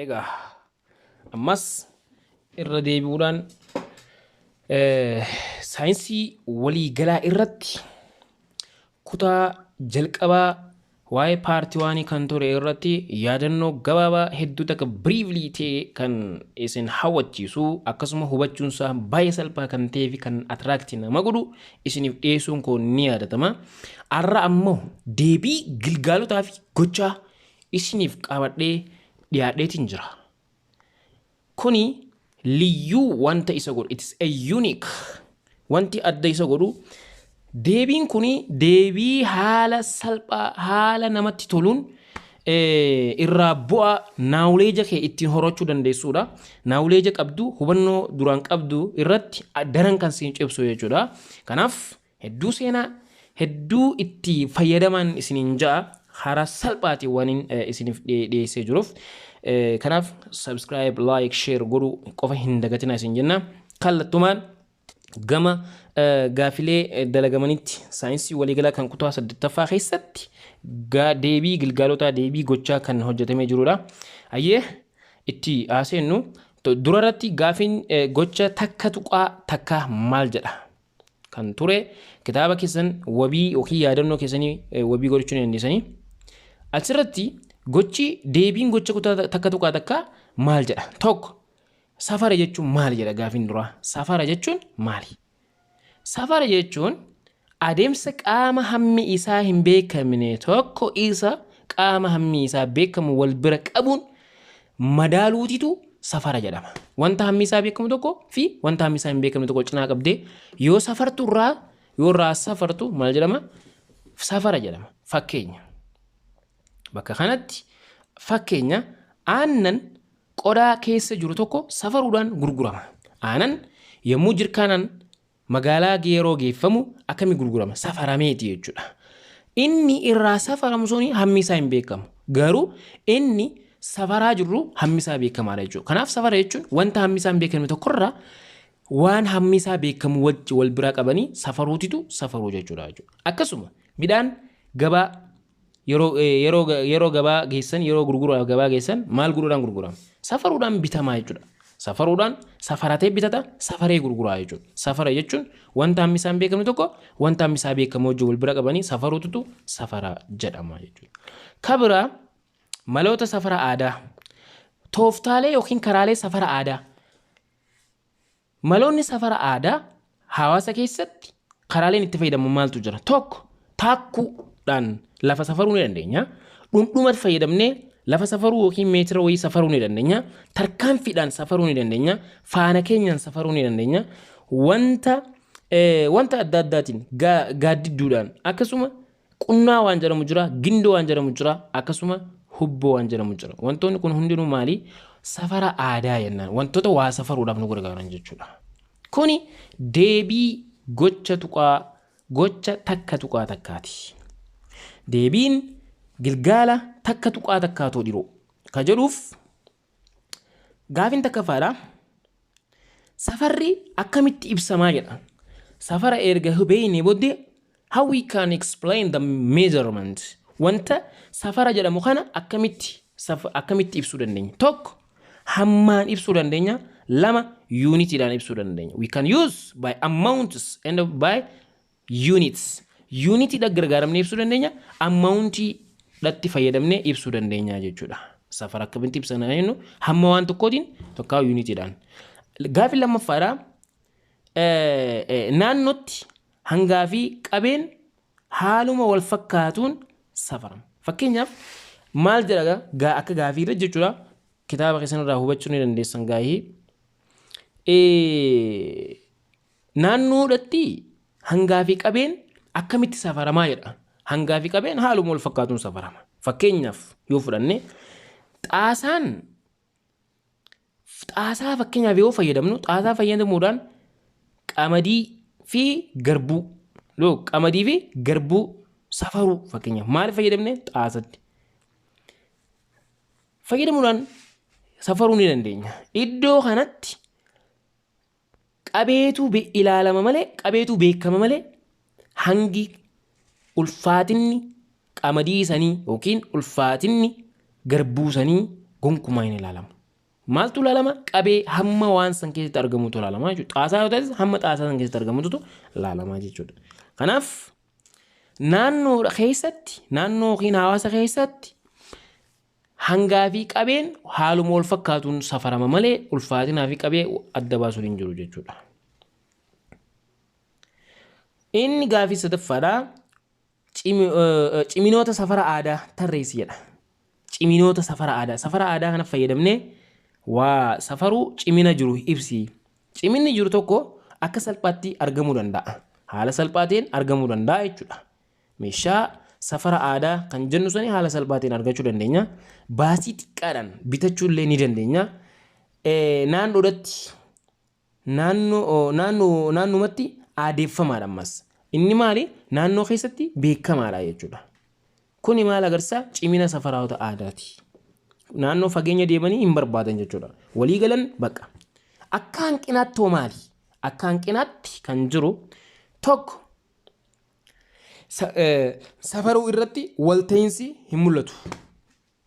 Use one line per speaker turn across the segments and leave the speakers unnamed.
Egaa ammas irra deebi'uudhaan saayinsii waliigalaa irratti kutaa jalqabaa waa'ee part one kan ture irratti yaadannoo gabaabaa hedduu takka briefly ta'e kan isin hawwachiisu, akkasuma hubachuunsaa baay'ee salphaa kan ta'ee fi kan attract nama godhu isiniif dhiyeessuun koo ni yaadatama. Har'a ammoo deebii gilgaalotaa fi gochaa isiniif qabadhee dhiyaadheetiin jira. Kuni liyyuu wanta isa godhu, it is a unique, wanti adda isa godhu, deebiin kuni deebii haala salphaa, haala namatti toluun irraa bu'aa knowledge kee ittiin horachuu dandeessuudha. Knowledge qabdu, hubannoo duraan qabdu irratti daran kan siin cibsu jechuudha. Kanaaf hedduu seenaa hedduu itti fayyadaman isiniin ja'a, karaa salphaatiin waan isiniif dhiyeessee jiruuf. Kanaaf subscribe, like, share godhuu qofa hin dagatina isin jenna. Kallattumaan gama gaafilee dalagamanitti, saayinsii waliigalaa kan kutaa saddeettaffaa keessatti deebii gilgaalotaa, deebii gochaa kan hojjetamee jirudha. Ayyee, itti haaseennu. Dura irratti gaafiin gocha 1.1 maal jedha? Kan ture kitaaba keessan wabii yookiin yaadannoo keessanii wabii godhachuu ni dandeessanii. Achirratti gochi deebiin gocha kutaa 1.1 maal jedha? Tokko, safara jechuun maali jedha gaafiin duraa. Safara jechuun maali? Safara jechuun adeemsa qaama hammi isaa hin beekamne tokko isa qaama hammi isaa beekamu wal bira qabuun madaaluutitu safara jedhama. Wanta hammi isaa beekamu tokko fi wanta hammi isaa hin beekamne tokko cinaa qabdee yoo safartu, irraa yoo irraa safartu maal jedhama? Safara jedhama. Fakkeenya. Bakka kanatti fakkeenya, aannan qodaa keessa jiru tokko safaruudhaan gurgurama. Aannan yommuu jirkaanaan magaalaa yeroo geeffamu akkamii gurgurama? Safarameeti jechuudha. Inni irraa safaramu suni hammi isaa hin beekamu. Garuu inni safaraa jirru hammi isaa beekamaadha jechuudha. Kanaaf safara jechuun wanta hammi isaa hin beekamne tokkorraa waan hammi isaa beekamu wajji wal biraa qabanii safaruutitu safaruu jechuudha. Akkasuma midhaan gabaa yeroo gabaa geessan, yeroo gurguraaf gabaa geessan maal godhuudhaan gurgurama? Safaruudhaan bitamaa jechuudha. Safaruudhaan safaratee bitata, safaree gurguraa jechuudha. Safara jechuun wanta hammi isaa hin beekamne tokko wanta hammi isaa beekamu wajjin wal bira qabanii safaruututu safara jedhama jechuudha. Kabiraa, maloota safara aadaa. Tooftaalee yookiin karaalee safara aadaa. Maloonni safara aadaa hawaasa keessatti karaaleen itti fayyadamu maaltu jira? Tokko, taakkuudhaan lafa safaruu ni dandeenya. Dhundhumatti fayyadamnee lafa safaruu yookiin meetira wayii safaruu ni dandeenya. Tarkaanfiidhaan safaruu ni dandeenya. Faana keenyaan safaruu ni dandeenya. Wanta adda addaatiin, gaaddidduudhaan, akkasuma qunnaa waan jedhamu jira, gindoo waan jedhamu jira, akkasuma hubboo waan jedhamu jira. Wantoonni kun hundinuu maali? Safara aadaa jennaan. Wantoota waa safaruudhaaf nu gargaaran jechuudha. Kuni deebii gocha 1.1ti. Deebiin gilgaala 1.1too dhiroo ka jedhuuf gaafiin takkaffaadha. Safarri akkamitti ibsamaa jedha. Safara erga beeknee booddee, how we can explain the measurement? Wanta safara jedhamu kana akkamitti ibsuu dandeenya? Tokko, hammaan ibsuu dandeenya. Lama, unitiidhaan ibsuu dandeenya. We can use by amounts and by units. Unitiidhaan gargaaramnee ibsuu dandeenya. Amountiidhatti fayyadamnee ibsuu dandeenya jechuudha. Safara akkamitti ibsana jennu, hamma waan tokkootiin tokkaa unitiidhaan. Gaaffii lammaffaadha. Naannootti hangaa fi qabeen haaluma wal fakkaatuun safarama. Fakkeenyaaf maal jedha gaa akka gaafii irra jechuudha. Kitaaba keessan irraa hubachuu ni dandeessan gaahii. Naannoodhatti hangaa fi qabeen akkamitti safaramaa jedha. Hangaa fi qabeen haaluma wal fakkaatuun safarama. Fakkeenyaaf yoo fudhanne, xaasaan, xaasaa fakkeenyaaf yoo fayyadamnu, xaasaa fayyadamuudhaan qamadii fi garbuu, qamadii fi garbuu safaruu fakkeenyaaf maal fayyadamne? Xaasatti fayyadamuudhaan safaruu ni dandeenya. Iddoo kanatti qabeetu ilaalama malee, qabeetu beekama malee, hangi ulfaatinni qamadii sanii yookiin ulfaatinni garbuu sanii Gonkumaa hin ilaalamu. Maaltu ilaalama? Qabee hamma waan san keessatti argamutu ilaalama jechuudha. Xaasaa yoo ta'es hamma xaasaa san keessatti argamutu ilaalama jechuudha. Kanaaf naannoo keessatti, naannoo yookiin hawaasa keessatti hangaa fi qabeen haaluma wal fakkaatuun safarama malee ulfaatinaa fi qabee adda baasuun hin jiru jechuudha. Inni gaafii sadaffaadha. Ciminoota safara aadaa tarreessi jedha. Ciminoota safara aadaa. Safara aadaa kana fayyadamnee waa safaruu cimina jiru ibsi. Ciminni jiru tokko akka salphaatti argamuu danda'a. Haala salphaatiin argamuu danda'a jechuudha. Meeshaa safara aadaa kan jennu sani haala salphaatiin argachuu dandeenya. Baasii xiqqaadhaan bitachuu illee ni dandeenya. Naannoodhatti naannoo naannoo naannumatti aadeeffamaadha ammas. Inni maali? Naannoo keessatti beekamaadha jechuudha. Kuni maal agarsiisa? Cimina safaraawota aadaati. Naannoo fageenya deemanii hin barbaadan jechuudha. Walii galan bakka. Akka hanqinaatti hoo maali? Akka hanqinaatti kan jiru tokko, safaruu irratti walta'iinsi hin mul'atu.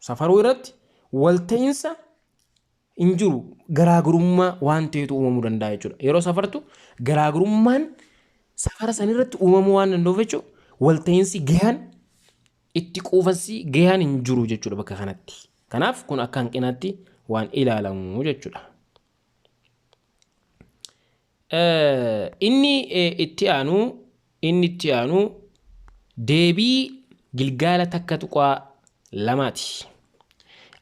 Safaruu irratti walta'iinsa hin jiru, garaagarummaa waan ta'etu uumamuu danda'a jechuudha. Yeroo safartu garaagarummaan safara sanirratti uumamuu waan danda'uuf jechuudha, walta'iinsi gahaan, itti quufansi gahaan hin jiru jechuudha bakka kanatti. Kanaaf kun akka hanqinaatti waan ilaalamu jechuudha. Inni itti aanu deebii gilgaala 1.2ti.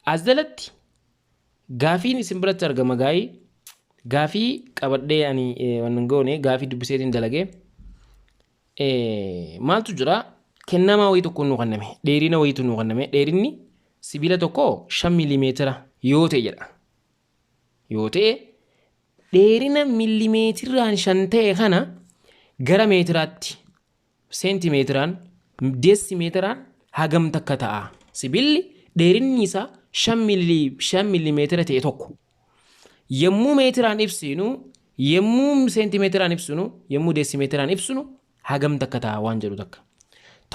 As jalatti gaafiin isin biratti argama gaa'ii gaafii qabadhee ani waan goone gaafii dubbiseetiin dalagee. Maaltu jira? Kennamaa wayii tokko nuu kenname, dheerina wayiitu nuu kenname. Dheerinni sibiila tokko 5 miilimeetira yoo ta'e jedha. Yoo ta'e, dheerina miilimeetiraan 5 ta'e kana gara meetiraatti, seentimeetiraan, deesimeetiraan hagam takka ta'a? Sibiilli dheerinni isaa 5 miilimeetira ta'e tokko yommuu meetiraan ibsinu, yommuu seentimeetiraan ibsinu, yommuu deesimeetiraan ibsinu hagam takka ta'a waan jedhu takka.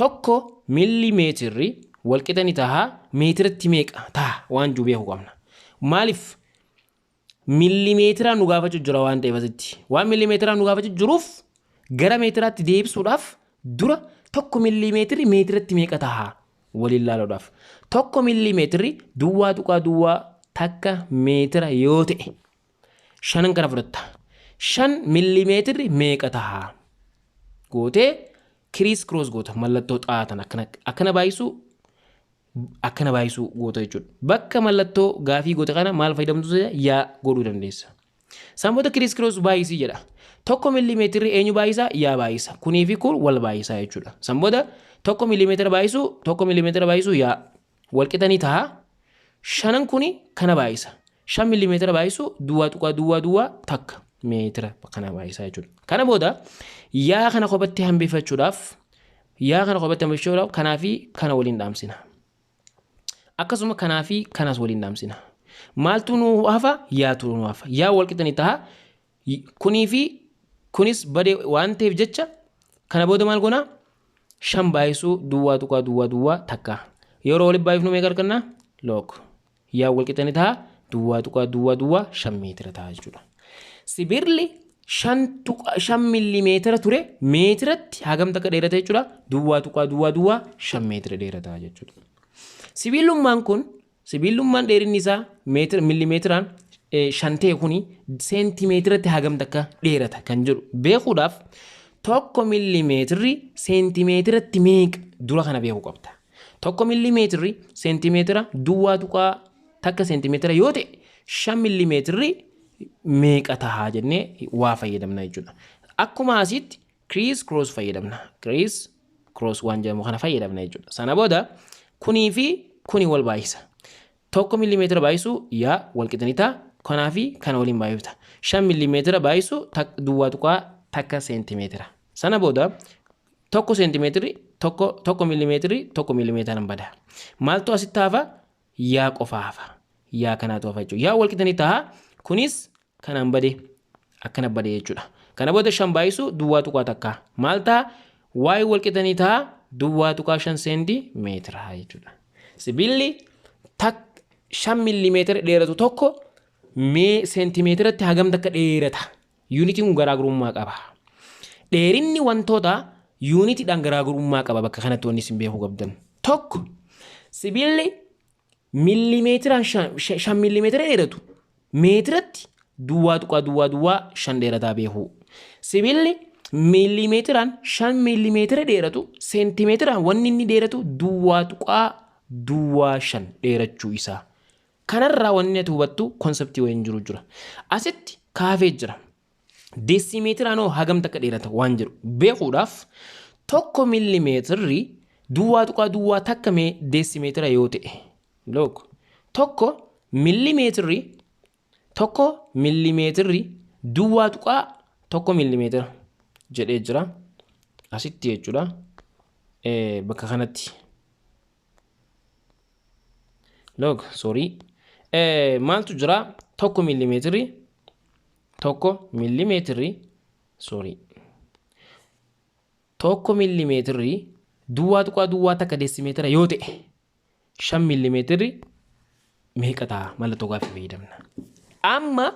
Tokko miilimeetirri walqixa ni ta'a meetiratti meeqa ta'a waan jiru beekuu qabna. Maaliif? Miilimeetiraan nu gaafachuu jira waan ta'eef asitti. Waan miilimeetiraan nu gaafachuu jiruuf gara meetiraatti deebisuudhaaf dura tokko miilimeetirri meetiratti meeqa ta'a waliin ilaaluudhaaf. Tokko miilimeetirri 0.01 meetira yoo ta'e, shanan kana fudhatta. 5 miilimeetirri meeqa ta'a? Gootee criss cross goota, mallattoo xaatan akkana akkana baay'isuu, akkana baay'isuu goota jechuudha. Bakka mallattoo gaafii goote kana maal fayyadamtu? Yaa godhuu dandeessa. San booda criss cross baay'isii jedha. Tokko miilimeetirri eenyu baay'isaa? Yaa baay'isa. Kunii fi kun wal baay'isaa jechuudha. San booda 1 miilimeetira baay'isuu 1 miilimeetira baay'isuu yaa walqixanii ta'a. Shanan kuni kana baay'isa. 5 miilimeetira baay'isuu 0.001 meetira kana baay'isaa jechuudha. Kana booda yaa kana kophatti hambifachuudhaaf kanaa fi kana waliin dhaamsina. Akkasuma kanaa fi kanas waliin dhaamsina. Maaltu nu hafa? Yaatu nu hafa. Yaa walqixanii ta'a. Kunii fi kunis badee waan ta'eef jecha kana booda maal goonaa? Shan baay'isuu 0.001. Yeroo walitti baay'ifnu meeqa argannaa? Look. Yaa walqixanii ta'a 0.005 meetira ta'a jechuudha. Sibiilli 5 miilimeetira ture meetiratti hagam takka dheerata jechuudha? 0.005 meetira dheerata jechuudha. Sibiilummaan kun, sibiilummaan dheerinni isaa meetira miilimeetiraan 5 ta'e kuni seentimeetiratti hagam takka dheerata kan jedhu beekuudhaaf tokko miilimeetirri seentimeetiratti meeqa dura kana beekuu qabda. Tokko miilimeetirri seentimeetira 0.1 seentimeetira yoo ta'e, 5 miilimeetirri meeqa tahaa jennee waa fayyadamna jechuudha. Akkuma asitti criss cross fayyadamna. Criss cross waan jedhamu kana fayyadamna jechuudha. Sana booda kunii fi kuni wal baay'isa. Tokko miilimeetira baay'isuu yaa wal qixanii ta'a. Kanaa fi kana waliin baay'ifta. 5 miilimeetira baay'isuu 0.1 seentimeetira. Sana booda tokko seentimeetirri tokko, tokko miilimeetirri tokko miilimeetiraan bada. Maaltu asitti hafa? Yaa qofa hafa. Yaa kanaatu hafa jechuudha. Yaa wal qixanii ta'a. Kunis kanaan bade, akkana bade jechuudha. Kana booda shan baay'isuu 0.1 maal ta'a? Waa'ee wal qixanii ta'a 0.5 seentimeetira jechuudha. Sibiilli tak 5 millimeetira dheeratu tokko mee seentimeetiratti hagam takka dheerata? Yuunitiin kun garaagarummaa qaba. Dheerinni wantoota yuunitiidhaan garaagarummaa qaba. Bakka kanatti wanni isin beekuu qabdan. Tokko, sibiilli millimeetiraan 5 millimeetira dheeratu meetiratti 0.005 dheerataa beekuu. Sibiilli miilimeetiraan 5 miilimeetira dheeratu seentimeetiraan wanni inni dheeratu 0.05 dheerachuu isaa. Kanarraa wanni ati hubattu conceptii wayiin jiru jira. Asitti kaafee jira. Deesimeetiraan hoo hagam takka dheerata waan jedhu beekuudhaaf, 1 millimeetirri 0.01 deesimeetira yoo ta'e, look, 1 millimeetirri, 1 millimeetirri 0.1 millimeetira jedhee jira asitti jechuudha bakka kanatti. Look, sorry, maaltu jira? 1 millimeetirri, 1 millimeetirri, sorry, 1 millimeetirri 0.01 deesimeetira yoo ta'e, 5 millimeetirri meeqa ta'a? Mallattoo gaaffii fayyadamna. Amma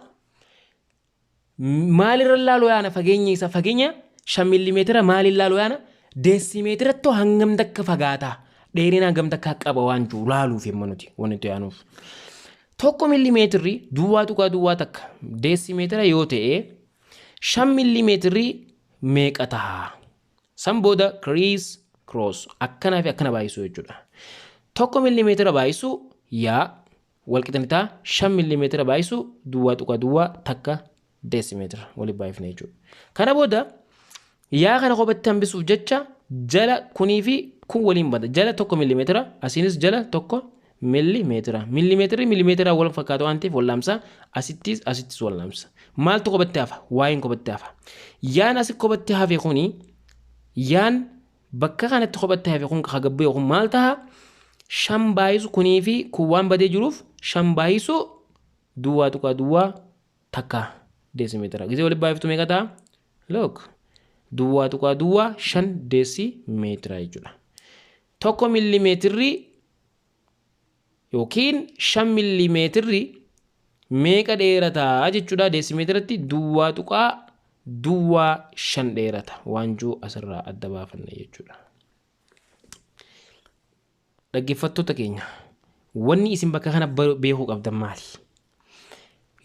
maalirra laaluu yaana? Fageenya isa, fageenya 5 millimeetira maaliin laaluu yaana? Deesimeetirattoo hangam takka fagaata, dheerina hangam takka qaba waan jiru laaluuf yemma nuti wanti nuti yaanuuf. 1 millimeetirri 0.01 deesimeetira yoo ta'e, 5 millimeetirri meeqa ta'a? San booda criss cross, akkanaa fi akkana baay'isuu jechuudha. 1 millimeetira baay'isuu yaa walqixa ta'a 5 millimeetira baay'isuu 0.01 deesimeetira waliin baay'ifne jechuudha. Kana booda yaa kana kophatti hambisuuf jecha jala kunii fi kun waliin bada. Jala 1 millimeetira, asiinis jala 1 millimeetira. Millimeetirri millimeetira wal fakkaatu waan ta'eef wal'aamsa, asittis asittis wal'aamsa. Maaltu kophatti hafa? Waa'een kophatti hafa. Yaan asi kophatti hafe kuni, yaan bakka kanatti kophatti hafe kun hagabbee kun maal ta'a? Shan baay'isu kunii fi kun waan badee jiruuf, shan baay'isu 0.01 deesimeetira. Gisee walitti baay'iftu meeqa ta'a? Look, 0.05 deesimeetira jechuudha. 1 millimeetirri yookiin 5 millimeetirri meeqa dheerataa jechuudha? Deesimeetiratti 0.05 dheerata waan jiru asirraa adda baafanne jechuudha. Dhaggeeffattoota keenya, wanni isin bakka kana beekuu qabdan maali?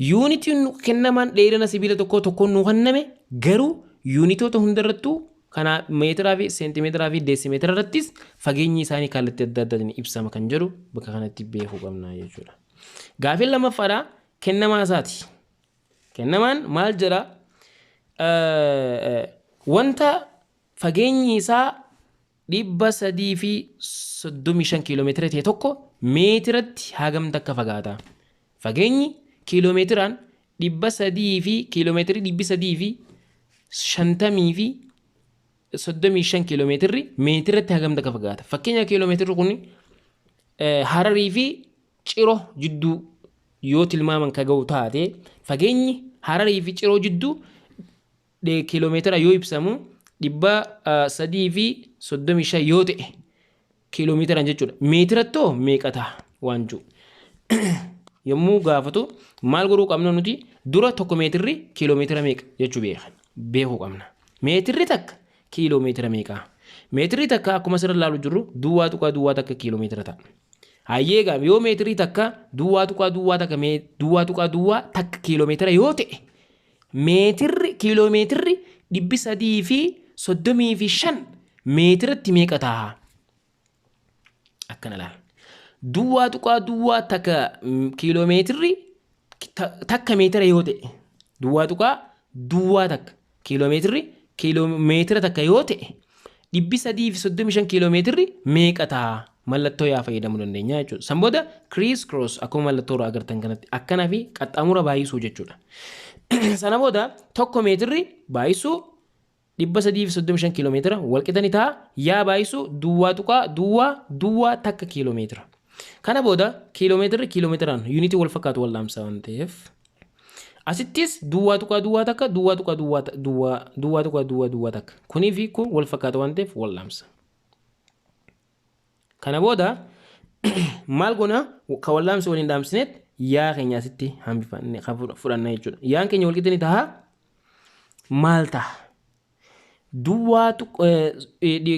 Yuunitiin kennamaan dheerina sibiila tokkoo tokkoon nuu kenname, garuu yuunitoota hundarrattuu kana meetiraa fi seentimeetiraa fi deesimeetira irrattis fageenyi isaanii kallattii adda addaatiin ibsama kan jedhu bakka kanatti beekuu qabna jechuudha. Gaafiin lammaffaadha kennamaa isaati. Kennamaan maal jedha? Wanta fageenyi isaa 335 kiiloomeetira ta'e tokko meetiratti hagam takka fagaata? Fageenyi kiiloomeetiraan dhibba sadii fi kiiloomeetirii 350 fi 35 kiiloomeetirri meetiratti hagam takka fagaata? Fakkeenya, kiiloomeetirri kun Hararii fi Ciroo jidduu yoo tilmaaman ka ga'u taate, fageenyi Hararii fi Ciroo jidduu kiiloomeetira yoo ibsamu 335 yoo ta'e kiiloomeetiraan jechuudha. Meetirattoo meeqa ta'a waan jiru yommuu gaafatu, maal godhuu qabna nuti? Dura 1 meetirri kiiloomeetira meeqa jechuu beekuu qabna. Meetirri takka kiiloomeetira meeqa? Meetirri takka akkuma asirra ilaalu jirru 0.01 kiiloomeetira ta'a. Hayyee egaa, yoo meetirii takka 0.01, 0.01 kiiloomeetira yoo ta'e, meetirri kiiloomeetirri 335 meetiratti meeqa ta'a? Akkana ilaala. 0.01 kiiloomeetirri takka meetira yoo ta'e, 0.01 kiiloomeetirri kiiloomeetira takka yoo ta'e, 335 kiiloomeetirri meeqa ta'a? Mallattoo yaa fayyadamuu dandeenya jechuudha. San booda criss cross, akkuma mallattoo irraa agartan kanatti akkanaa fi qaxxaamura baay'isuu jechuudha. Sana booda 1 meetirri baay'isuu 335 kiiloomeetira walqixa ni ta'a yaa baay'isuu 0.001 kiiloomeetira. Kana booda kiiloomeetirri kiiloomeetiraan yuunitii wal fakkaatu wal dhaamsa waan ta'eef, asittis 0.01 duwwaa tuqaa duwwaa duwwaa 0.001 kunii fi kun wal fakkaata waan ta'eef wal dhaamsa. Kana booda Maal goona? Ka wallaamsa waliin dhaamsineet yaa keenya asitti hambifanne fudhanna jechuudha. Yaan keenya walqixa ni ta'a. Maal ta'a? Duwwaa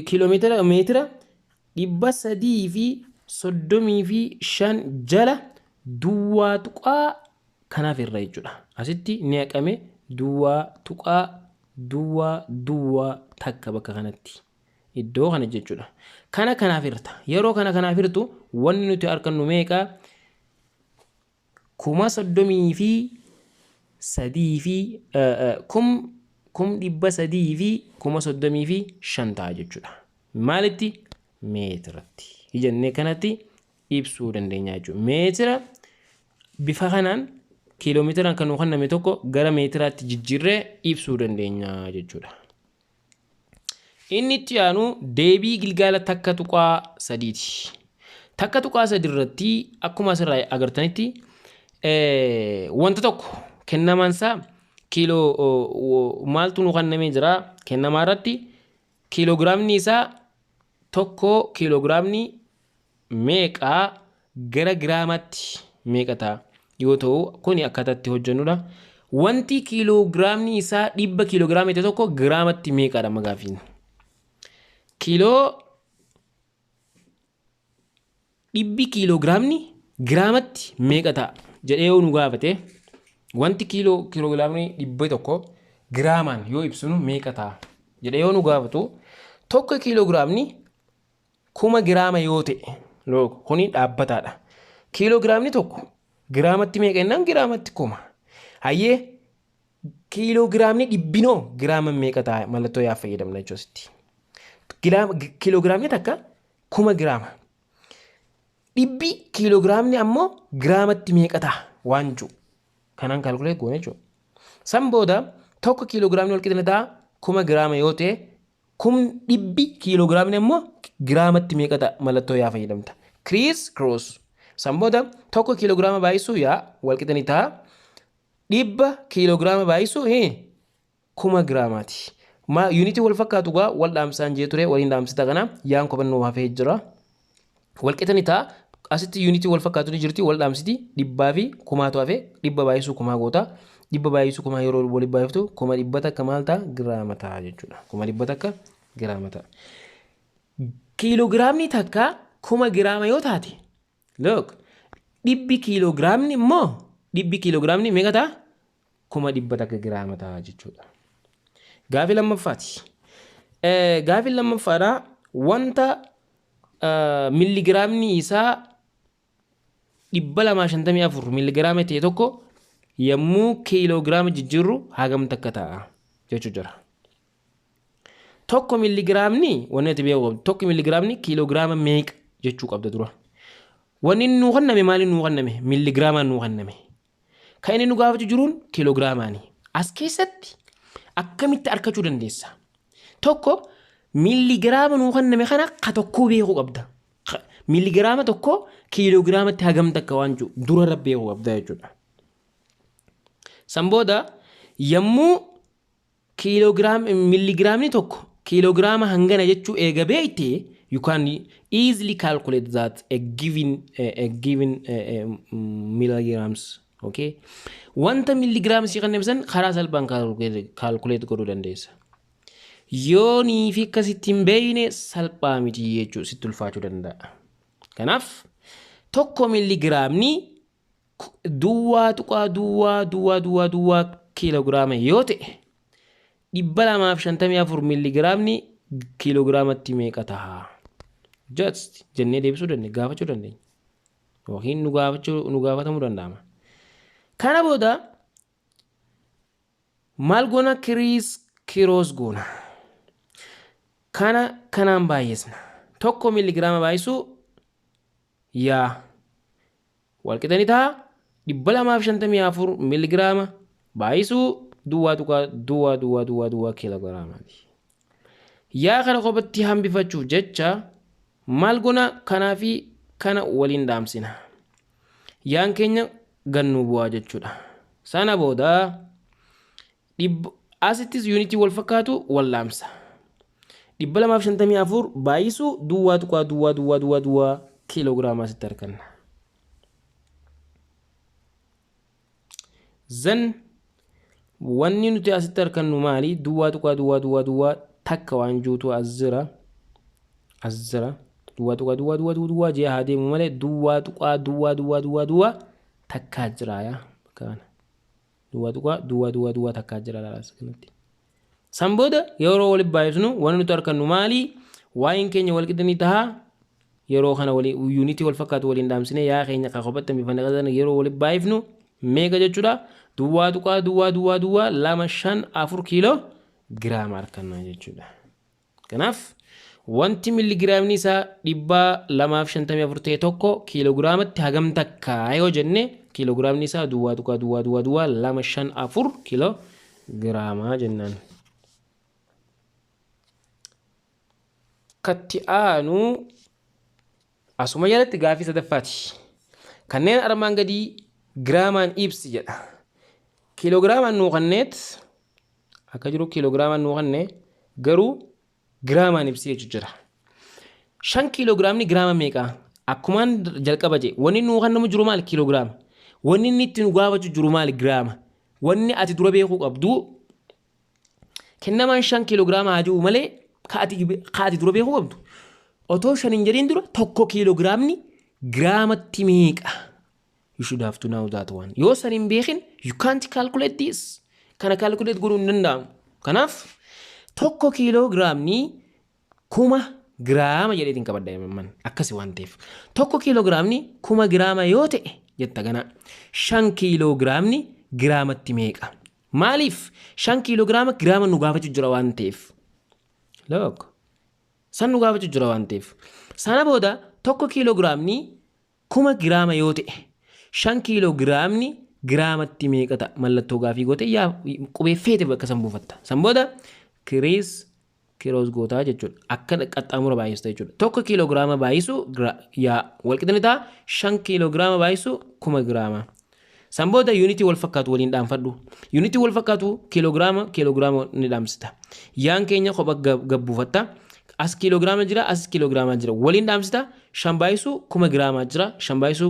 kiiloomeetira meetira 335 jala duwwaa tuqaa kanaaf irra jechuudha. Asitti ni haqame, duwwaa tuqaa duwwaa duwwaa takka bakka kanatti. Iddoo kana jechuudha. Kana kanaaf hirta. Yeroo kana kanaaf hirtu wanni nuti argannu meeqa? 33,000 fi 335,000 ta'a jechuudha. Maalitti? Meetiratti. Jennee kanatti ibsuu dandeenya jechuudha. Meetira bifa kanaan kiiloomeetiraan kan nu kenname tokko gara meetiraatti jijjiirree ibsuu dandeenya jechuudha. Inni itti aanu deebii gilgaala 1.3ti. 1.3 irratti akkuma asirraa agartanitti wanta tokko kennamaan isaa kiiloo maaltu nu kennamee jira? Kennamaa irratti kiiloogiraamni isaa 1 kiiloogiraamni meeqaa gara giraamatti meeqa ta'a yoo ta'u, kuni akkaataa itti hojjennudha. Wanti kiiloogiraamni isaa 100 kiiloogiraamii ta'e tokko giraamatti meeqadha magaafiin? Kiiloo dhibbi kiiloogiraamni giraamatti meeqa ta'a jedhee yoo nu gaafate, wanti kiiloogiraamni 100 giraamaan yoo ibsinu meeqa ta'a jedhee yoo nu gaafatu, 1 kiiloogiraamni 1000 giraama yoo ta'e, kuni dhaabbataadha. Kiiloogiraamni 1 giraamatti meeqa jennaan giraamatti 1000. Hayyee, kiiloogiraamni dhibbinoo giraama meeqa ta'a? Mallattoo yaa fayyadamna jechuusitti. Kiiloogiraamni 1 1000 giraama. Dhibbi kiiloogiraamni ammoo giraamatti meeqa ta'a waan jiru. Kanaan calculate goone jechuudha. San booda 1 kiiloogiraamni wal qixa ta'a 1000 giraama yoo ta'e, kum dhibbi kiiloogiraamni ammoo giraamatti meeqa ta'a? Mallattoo yaa fayyadamta. Criss cross. San booda 1 kiiloogiraama baay'isuu yaa wal qixa ni ta'a 100 kiiloogiraama baay'isuu 1000 giraamaati. Ma yuunitii wal fakkaatu gaa wal dhaamsaan jee ture, waliin dhaamsita, kana yaan kophannoo hafee jira. Wal qixa ni ta'a. Asitti yuunitii wal fakkaatu ni jirti, wal dhaamsiti, dhibbaa fi kumaatu hafe, 100 baay'isuu kumaa goota. 100 baay'isuu kumaa yeroo walitti baay'iftu 100,000 maal ta'a? Giraama ta'a jechuudha. 100,000 giraama ta'a. Kiiloogiraamni 1 1000 giraama yoo taate, look, dhibbi kiiloogiraamni immoo, dhibbi kiiloogiraamni meeqa ta'a? 100,000 giraama ta'a jechuudha. Gaafii lammaffaati. Gaafii lammaffaadha, wanta milligiraamni isaa 254 milligiraama ta'e tokko yommuu kiiloogiraama jijjiirru hagam takka ta'a jechuu jira. 1 milligiraamni, wanni ati beeku qabdu, 1 milligiraamni kiiloogiraama meeqa jechuu qabda dura. Wanni inni nuu kenname maaliin nuu kenname? Milligiraamaan nuu kenname. Kan inni nu gaafachuu jiruun kiiloogiraamaani. As keessatti akkamitti argachuu dandeessa? 1 milligiraama nuu kenname kana ka tokkoo beekuu qabda. Milligiraama 1 kiiloogiraamatti hagam takka waan jiru dura irra beekuu qabda jechuudha. San booda yommuu kiiloogiraam milligiraamni 1 kiiloogiraama hangana jechuu eega beekte, you can easily calculate that a given milligrams, okay? Wanta milligrams si kenname san karaa salphaan calculate godhuu dandeessa. Yoo nii fi akkasitti hin beekne salphaa miti jechuu, sitti ulfaachuu danda'a. Kanaaf 1 milligiraamni 0.00000 kiiloogiraama yoo ta'e, 254 milligiraamni kiiloogiraamatti meeqa ta'a? Just jennee deebisuu dandeenya, gaafachuu dandeenya. Yookiin nu gaafachuu nu gaafatamuu danda'ama. Kana booda maal goona? Criss cross goona. Kana kanaan baay'isna. 1 milligiraama baay'isuu yaa walqixa ni ta'a 254 milligiraama baay'isuu 0.0000 kiiloogiraamaati. Yaa kana kophatti hambifachuuf jecha maal goona? Kanaa fi kana waliin dhaamsina. Yaan keenya gannuu bu'aa jechuudha. Sana booda asittis yuunitii wal fakkaatu wal dhaamsa. 254 baay'isuu 0.0000 Kiiloogiraama asitti arganna. Zan wanni nuti asitti argannu maali? Duwwaa tuqaa duwwaa duwwaa duwwaa takka waan juutu as jira. As jira. Duwwaa tuqaa duwwaa duwwaa duwwaa jee haa deemu malee duwwaa tuqaa duwwaa duwwaa duwwaa duwwaa takkaa jira yaa bakka kana. Duwwaa tuqaa duwwaa duwwaa duwwaa takkaa jira laala as kanatti. San booda yeroo walitti baay'isnu wanni nuti argannu maali? Waa'een keenya wal qixa ni taha. Yeroo kana walii yuunitii wal fakkaatu waliin dhaamsine yaa keenya ka kophatti hambifanne kana yeroo walitti baay'ifnu meeqa jechuudha? Duwwaa tuqaa duwwaa duwwaa duwwaa lama shan afur kiiloo giraama arganna jechuudha. Kanaaf wanti milligiraamni isaa 254 ta'e tokko kiiloogiraamatti hagam takka yoo jenne, kiiloogiraamni isaa duwwaa tuqaa duwwaa duwwaa duwwaa lama shan afur kiiloo giraamaa jennaan. Katti aanu asuma jalatti gaafii sadaffaati. Kanneen armaan gadii giraamaan ibsi jedha. Kiiloogiraamaan nuu kanneet akka jiru kiiloogiraamaan nuu kanne, garuu giraamaan ibsi jechuun jira. 5 kiiloogiraamni giraama meeqa? Akkumaan jalqaba jee, wanni nuu kannamu jiru maali? Kiiloogiraama. Wanni inni itti nu gaafachuu jiru maali? Giraama. Wanni ati dura beekuu qabdu, kennamaan 5 kiiloogiraama haa jiru malee, ka ati dura beekuu qabdu, otoo 5 hin jedhin dura 1 kiiloogiraamni giraamatti meeqa? You should have to know that one. Yoo san hin beekin, you can't calculate this. Kana calculate godhuu hin danda'amu. Kanaaf 1 kiiloogiraamni 1000 giraama jedheetiin qabadha himamman akkasi waan ta'eef. 1 kiiloogiraamni 1000 giraama yoo ta'e jetta ganaa. 5 kiiloogiraamni giraamatti meeqa? Maaliif 5 kiiloogiraama giraama nu gaafachuu jira waan ta'eef? Look. San nu gaafachuu jira waan ta'eef. Sana booda 1 kiiloogiraamni 1000 giraama yoo ta'e, 5 kiiloogiraamni giraamatti meeqa ta'a? Mallattoo gaafii goote yaa qubee feete bakka san buufatta. San booda criss cross gootaa jechuudha. Akka qaxxaamura baay'ista jechuudha. 1 kiiloogiraama baay'isu yaa walqixa ni ta'a. 5 kiiloogiraama baay'isu 1000 giraama. San booda yuunitii wal fakkaatu waliin dhaamfadhu. Yuunitii wal fakkaatu kiiloogiraama kiiloogiraama ni dhaamsita. Yaan keenya kopha gabbuufatta. As kiiloogiraama jira, as kiiloogiraama jira. Waliin dhaamsita. 5 baay'isu 1000 giraamaa jira. 5 baay'isu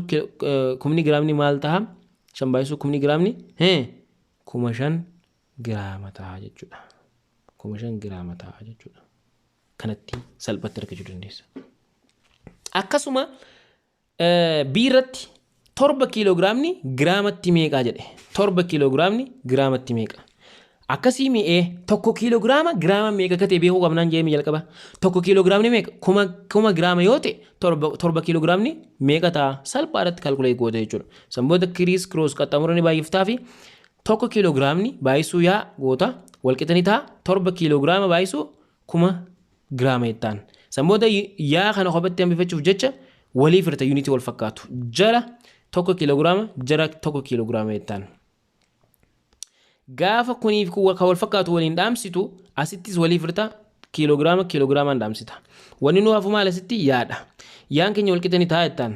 kumni giraamni maal ta'a? 5 baay'isu kumni giraamni 5000 giraama ta'a jechuudha. 5000 giraama ta'a jechuudha. Kanatti salphatti argachuu dandeessa. Akkasuma B irratti 7 kiiloogiraamni giraamatti meeqaa jedhe. 7 kiiloogiraamni giraamatti meeqa? Akkasii mi'ee 1 kiiloogiraama giraama meeqa akka ta'e beekuu qabnaan jedhee jalqaba. 1 kiiloogiraamni meeqa? 1000 giraama yoo ta'e, 7 kiiloogiraamni meeqa ta'a? Salphaadhatti calculate goota jechuudha. San booda criss cross qaxxaamura ni baay'iftaa fi 1 kiiloogiraamni baay'isuu yaa goota walqixa ni ta'a. 7 kiiloogiraama baay'isuu 1000 giraama jettaan. San booda yaa kana kophatti hambifachuuf jecha walii firta yuunitii wal fakkaatu. Jala 1 kiiloogiraama, jala 1 kiiloogiraama jettaan. Gaafa kuniif kan wal fakkaatu waliin dhaamsitu, asittis walii firta, kiiloogiraama kiiloogiraamaan dhaamsita. Wanni nu hafu maal asitti? Yaadha. Yaan keenya wal qixa ni ta'a jettaan.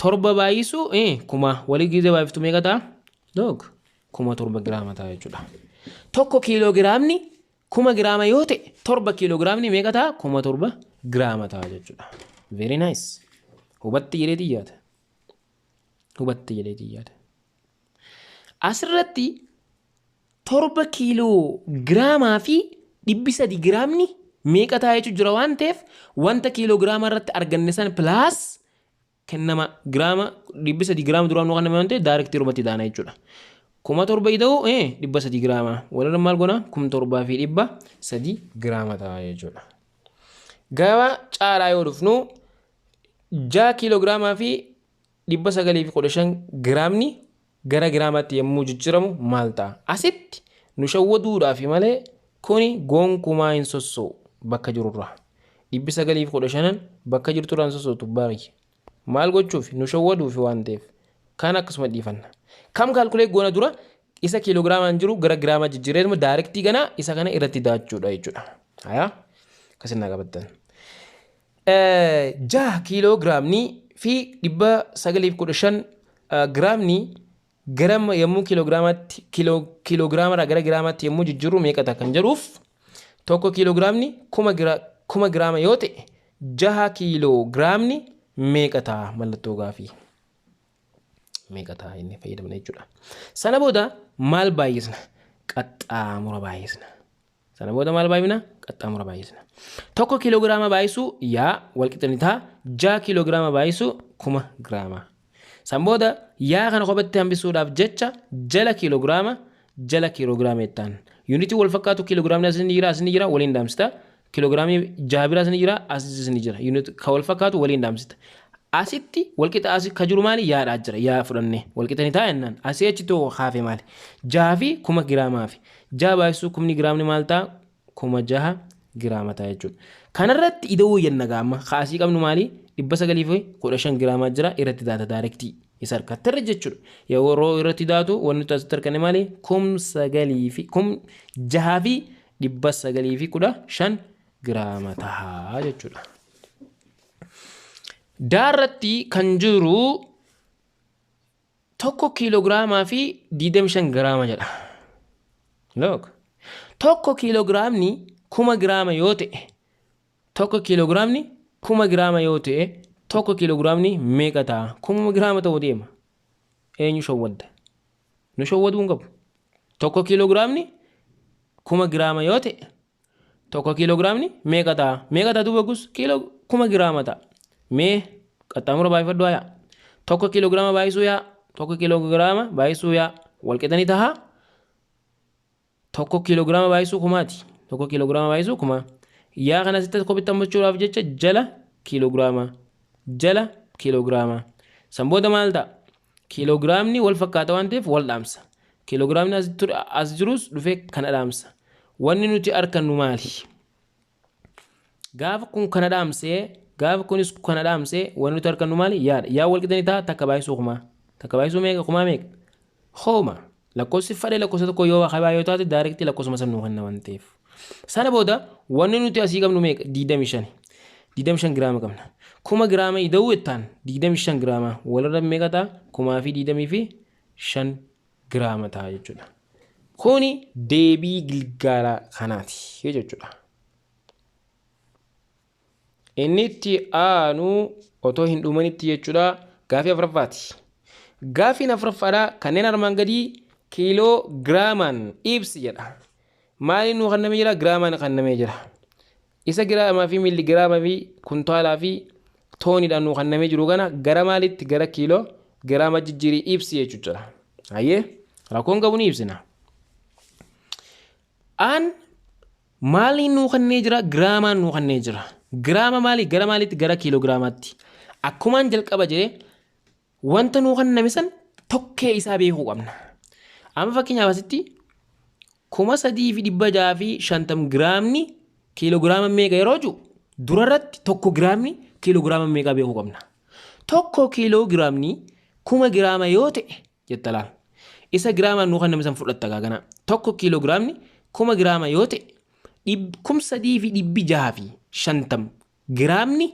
7 baay'isu 1000 walii gizee baay'iftu meeqa ta'a? Look, 7000 giraama ta'a jechuudha. 1 kiiloogiraamni 1000 giraama yoo ta'e, 7 kiiloogiraamni meeqa ta'a? 7000 giraama ta'a jechuudha. Very nice. Hubatti jedheetii yaada. Hubatti jedheetii yaada. Asirratti 7 kiiloo giraamaa fi 300 giraamni meeqa ta'a jechuun jira waan ta'eef, wanta kiiloo giraama irratti arganne san plus kennama giraama 300 giraama duraan nu kenname waan ta'eef, direct irratti daana jechuudha. 7000 ida'u 300 giraama walirra maal goona? 7300 giraama ta'a jechuudha. Gaba caalaa yoo dhufnu, 6 kiiloo giraamaa fi 915 giraamni gara giraamaatti yommuu jijjiiramu maal ta'a? Asitti nu shawwaduudhaaf malee kuni gonkumaa hin sossoo'u bakka jirurraa. 915 bakka jirturraa hin sossootu baay'ee. Maal gochuuf? Nu shawwaduuf waan ta'eef kan akkasuma dhiifanna. Kam calculate goona dura? Isa kiiloogiraamaan jiru gara giraamaa jijjiirreetuma direct ganaa isa kana irratti daachuudha jechuudha. Hayaa, akkasin naa qabattan. 6 kiiloogiraamni fi 915 giraamni gara yommuu kiiloogiraamaatti, kiiloogiraamarraa gara giraamaatti yommuu jijjiirru meeqa ta'a kan jedhuuf, 1 kiiloogiraamni 1000 giraama yoo ta'e, 6 kiiloogiraamni meeqa ta'a mallattoo gaafii? Meeqa ta'a inni fayyadamna jechuudha. Sana booda maal baay'isna? Qaxxaamura baay'isna. Sana booda maal baay'ifna? Qaxxaamura baay'isna. 1 kiiloogiraama baay'isuu yaa walqixa ni ta'a. 6 kiiloogiraama baay'isuu 1000 giraama. San booda yaa kana kophatti hambisuudhaaf jecha jala kiiloogiraama jala kiiloogiraama jettaan. Yuunitii wal fakkaatu kiiloogiraamni as ni jira as ni jira waliin dhaamsita. Kiiloogiraamii 6 biraas ni jira asis ni jira. Yuunitii kan wal fakkaatu waliin dhaamsita. Asitti walqixa asi ka jiru maali? Yaadhaa jira. Yaa fudhanne walqixa ni ta'a jennaan. Asii achi tokko kaafe maali? 6 fi 1000 giraamaa fi 6 baay'isuu kumni giraamni maal ta'a? 6000 giraama ta'a jechuudha. Kanarratti ida'uu jenna gaama. Kaasii qabnu maali? 915 giraamaa jira irratti daata daayirektii isa harkatterra jechuudha. Yeroo irratti daatu wanni nuti asitti arganne maali? 9,000 fi 6915 giraama ta'a jechuudha. Daarratti kan jiru 1 kiiloogiraamaa fi 25 giraama jedha. Look. 1 kiiloogiraamni 1000 giraama yoo ta'e, 1 kiiloogiraamni 1000 giraama yoo ta'e, 1 kiiloogiraamni meeqa ta'a? 1000 giraama ta'uu deema. Eenyu shawwadda? Nu shawwaduu hin qabu. 1 kiiloogiraamni 1000 giraama yoo ta'e, 1 kiiloogiraamni meeqa ta'a? Meeqa ta'a duuba gus? Kiiloo 1000 giraama ta'a. Mee qaxxaamura baay'ifadhu haa. 1 kiiloogiraama baay'isuu yaa. 1 kiiloogiraama baay'isuu yaa. Walqixanii ta'a. 1 kiiloogiraama baay'isuu kumaati. 1 kiiloogiraama baay'isuu kuma. Yaa kana asitti kophitti hammachuudhaaf jecha jala kiiloogiraama. Jala kiiloogiraama. San booda maal ta'a? Kiiloogiraamni wal fakkaata waan ta'eef wal dhaamsa. Kiiloogiraamni as jirus dhufee kana dhaamsa. Wanni nuti argannu maali? Gaafa kun kana dhaamsee, gaafa kunis kana dhaamsee, wanni nuti argannu maali? Yaadha. Yaa wal qixanii ta'a takka baay'isuu kumaa. Takka baay'isuu meeqa? Kumaa meeqa? Hooma. Lakkoofsi fadhee lakkoofsa tokko yoo habaa yoo taate daayirektii lakkoofsuma san nuu kenna waan ta'eef. Sana booda wanni nuti asii qabnu meeqa? 25. 25 giraama qabna. 1000 giraama ida'uu jettaan 25 giraama walirra meeqa ta'a? 1025 giraama ta'a jechuudha. Kuni deebii gilgaala kanaati jechuudha. Inni itti aanu otoo hin dhumanitti jechuudha gaafii afuraffaati. Gaafiin afuraffaadha kanneen armaan gadii kiiloo giraamaan ibsi jedha. Maaliin nuu kennamee jira? Giraamaan kennamee jira. Isa giraamaa fi miilligiraamaa fi kuntaalaa fi tooniidhaan nuu kennamee jiru kana gara maalitti gara kiiloo giraama jijjiirii ibsi jechuudha. Hayyee rakkoon qabu ni ibsina. Aan maaliin nuu kennee jira? Giraamaan nuu kennee jira. Giraama maali? Gara maalitti? Gara kiiloo giraamaatti. Akkumaan jalqaba jedhee wanta nuu kenname san tokkee isaa beekuu qabna. Amma fakkeenyaaf asitti 3650 giraamni kiiloogiraama meeqa yeroo jiru durarratti 1 giraamni kiiloogiraama meeqa beekuu qabna. 1 kiiloogiraamni 1000 giraama yoo ta'e jetta laal. Isa giraamaan nuu kenname san fudhatta gaagana. 1 kiiloogiraamni 1000 giraama yoo ta'e 3650 giraamni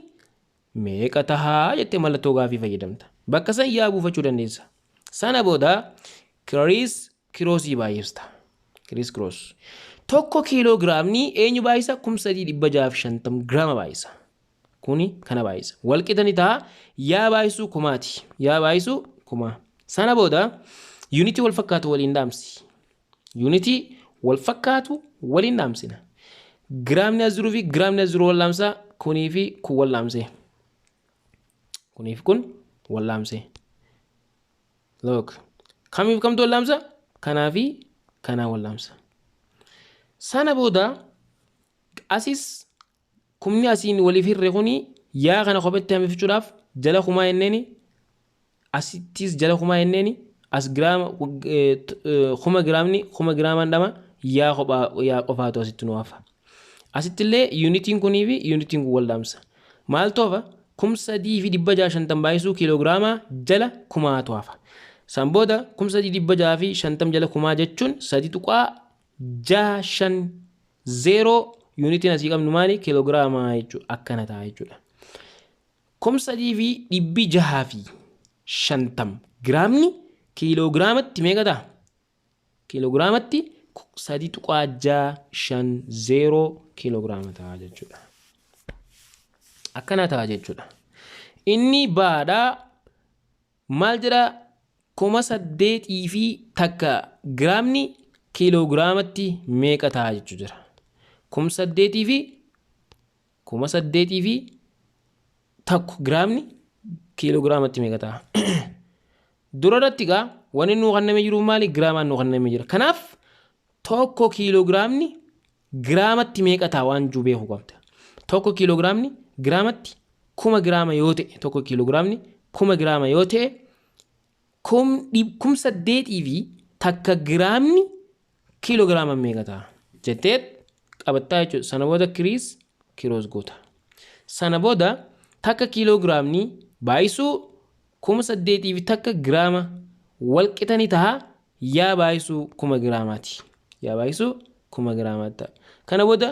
meeqa tahaa jettee mallattoo gaafii fayyadamta. Bakka san yaa buufachuu dandeessa. Sana booda criss crossii baay'ista. Criss cross. 1 kiiloogiraamni eenyu baay'isa? 3650 giraama baay'isa. Kuni kana baay'isa. Walqixa ni ta'a. Yaa baay'isuu kumaati. Yaa baay'isuu kumaa. Sana booda yuunitii wal fakkaatu waliin dhaamsi. Yuunitii wal fakkaatu waliin dhaamsina. Giraamni as jiruu fi giraamni as jiru wal dhaamsa. Kunii fi kun wal dhaamsee. Kunii fi kun wal dhaamsee. Look. Kamiif kamtu wal dhaamsa? Kanaa fi kanaa wal dhaamsa. Sana booda asis kumni asiin waliif hirre kuni yaa kana kophetti hambifachuudhaaf jala kumaa jenneeni asittis jala kumaa jenneeni as giraama kuma giraamni kuma giraamaan dhama yaa kophaa yaa qofaatu asitti nu hafa. Asitti illee yuunitiin kunii fi yuunitiin kun wal dhaamsa. Maaltu hafa? 3650 baay'isuu kiiloogiraamaa jala kumaatu hafa. San booda 3650 jala kumaa jechuun 3.650 yuunitiin asii qabnu maali? Kiiloogiraamaa jechuudha. Akkana ta'a jechuudha. 3650 giraamni kiiloogiraamatti meeqa ta'a? Kiiloogiraamatti 3.650 kiiloogiraama ta'a jechuudha. Akkana ta'a jechuudha. Inni baadhaa maal jedha? 8001 giraamni kiiloogiraamatti meeqa ta'a jechuu jira. 8001 giraamni kiiloogiraamatti meeqa ta'a? Dura irratti egaa wanni nuu kennamee jiru maali? Giraamaan nuu kennamee jira. Kanaaf 1 kiiloogiraamni giraamatti meeqa ta'a waan jiru beekuu qabda. 1 kiiloogiraamni giraamatti 1000 giraama yoo ta'e, 1 kiiloogiraamni 1000 giraama yoo ta'e, 8001 giraamni kiiloogiraama meeqa ta'a jettee qabattaa jechuudha. Sana booda criss cross goota. Sana booda 1 kiiloogiraamni baay'isuu 8001 giraama wal qixa ni ta'a yaa baay'isuu 1000 giraamaati. Yaa baay'isuu 1000 giraamaati ta'a. Kana booda